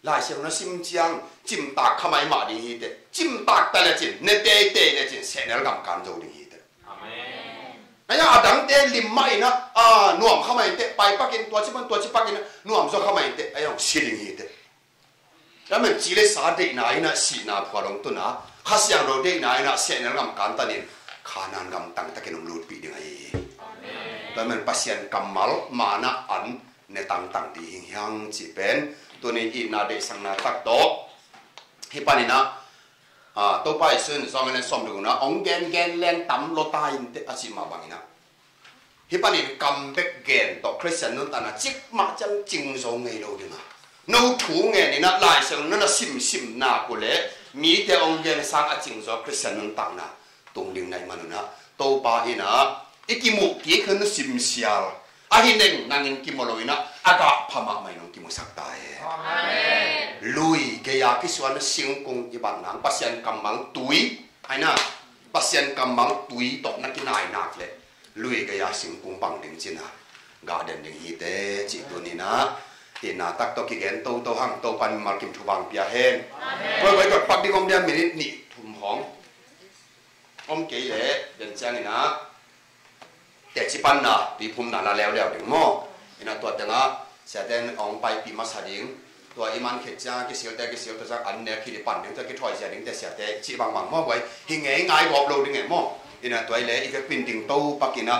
Lai Siangtho na sim ciang cimtak khamai mah ding hi teh. Cimtak ta lecin, ne teitei lecin sehnel gam kan zo ding hi teh. Amen. Ahi a dangte lim mah in a, a, nuam khamai teh, pai pakin tua ci pan tua ci pakin a, nuam zaw khamai teh, ahi a hong si ding hi teh. Tua man ci le sa deihna in a sihna phual hong tun a, Kha Siangtho deihna in a sehnel gam kantanin Kanaan gam tangtakin hong lutpih ding ahi hi. Tua man Pasian kammal mana an ne tangtang ding hi hang cih pen tuni itna deihsakna tak tawh hih panin a, a, Topa Jesu in John in sawm ding un a hong gengen leng tam lua ta in teh a cih mah bangin a, hih panin kam bek gen tawh Khristian nuntakna cikmah ciang cing zo ngei lo ding a, no thu ngen in a Lai Siangtho na simsim nak uh leh mite hong gen sang a cing zo Khristian nuntakna tung ding na hih man un a, Topa in a i kimuh kik hun simsial ahi neng nangin kimu lo in a, a gah pha mahmah in hong kimusak ta e. Amen. Lui gei-a kisuan singkung i bat nang Pasian kammal tui, ahi na, Pasian kammal tui tawh na kinai nak leh lui gei-a singkung bang ding cin a, gah den ding hi teh cih tuni in a, itna tak tawh kigen toto hang, Topa in mimal kim thu bang pia hen. Amen. Koi koi koi pak ding om dia minute nih thum hong om kei leh, den ciangin a, teci panna, tuiphumna la leuleu ding maw? In a tua teng a, siate in hong paipih masa ding. Tua i man khit ciang a kisilte, kisil tua ciang an nek khit i pan ding, tua kithawi zia ding teh siate, cih bangbang maw guai? Hi ngei ngai gawp lo ding e maw? In a tua i leh, i vekpi in ding to pak in a,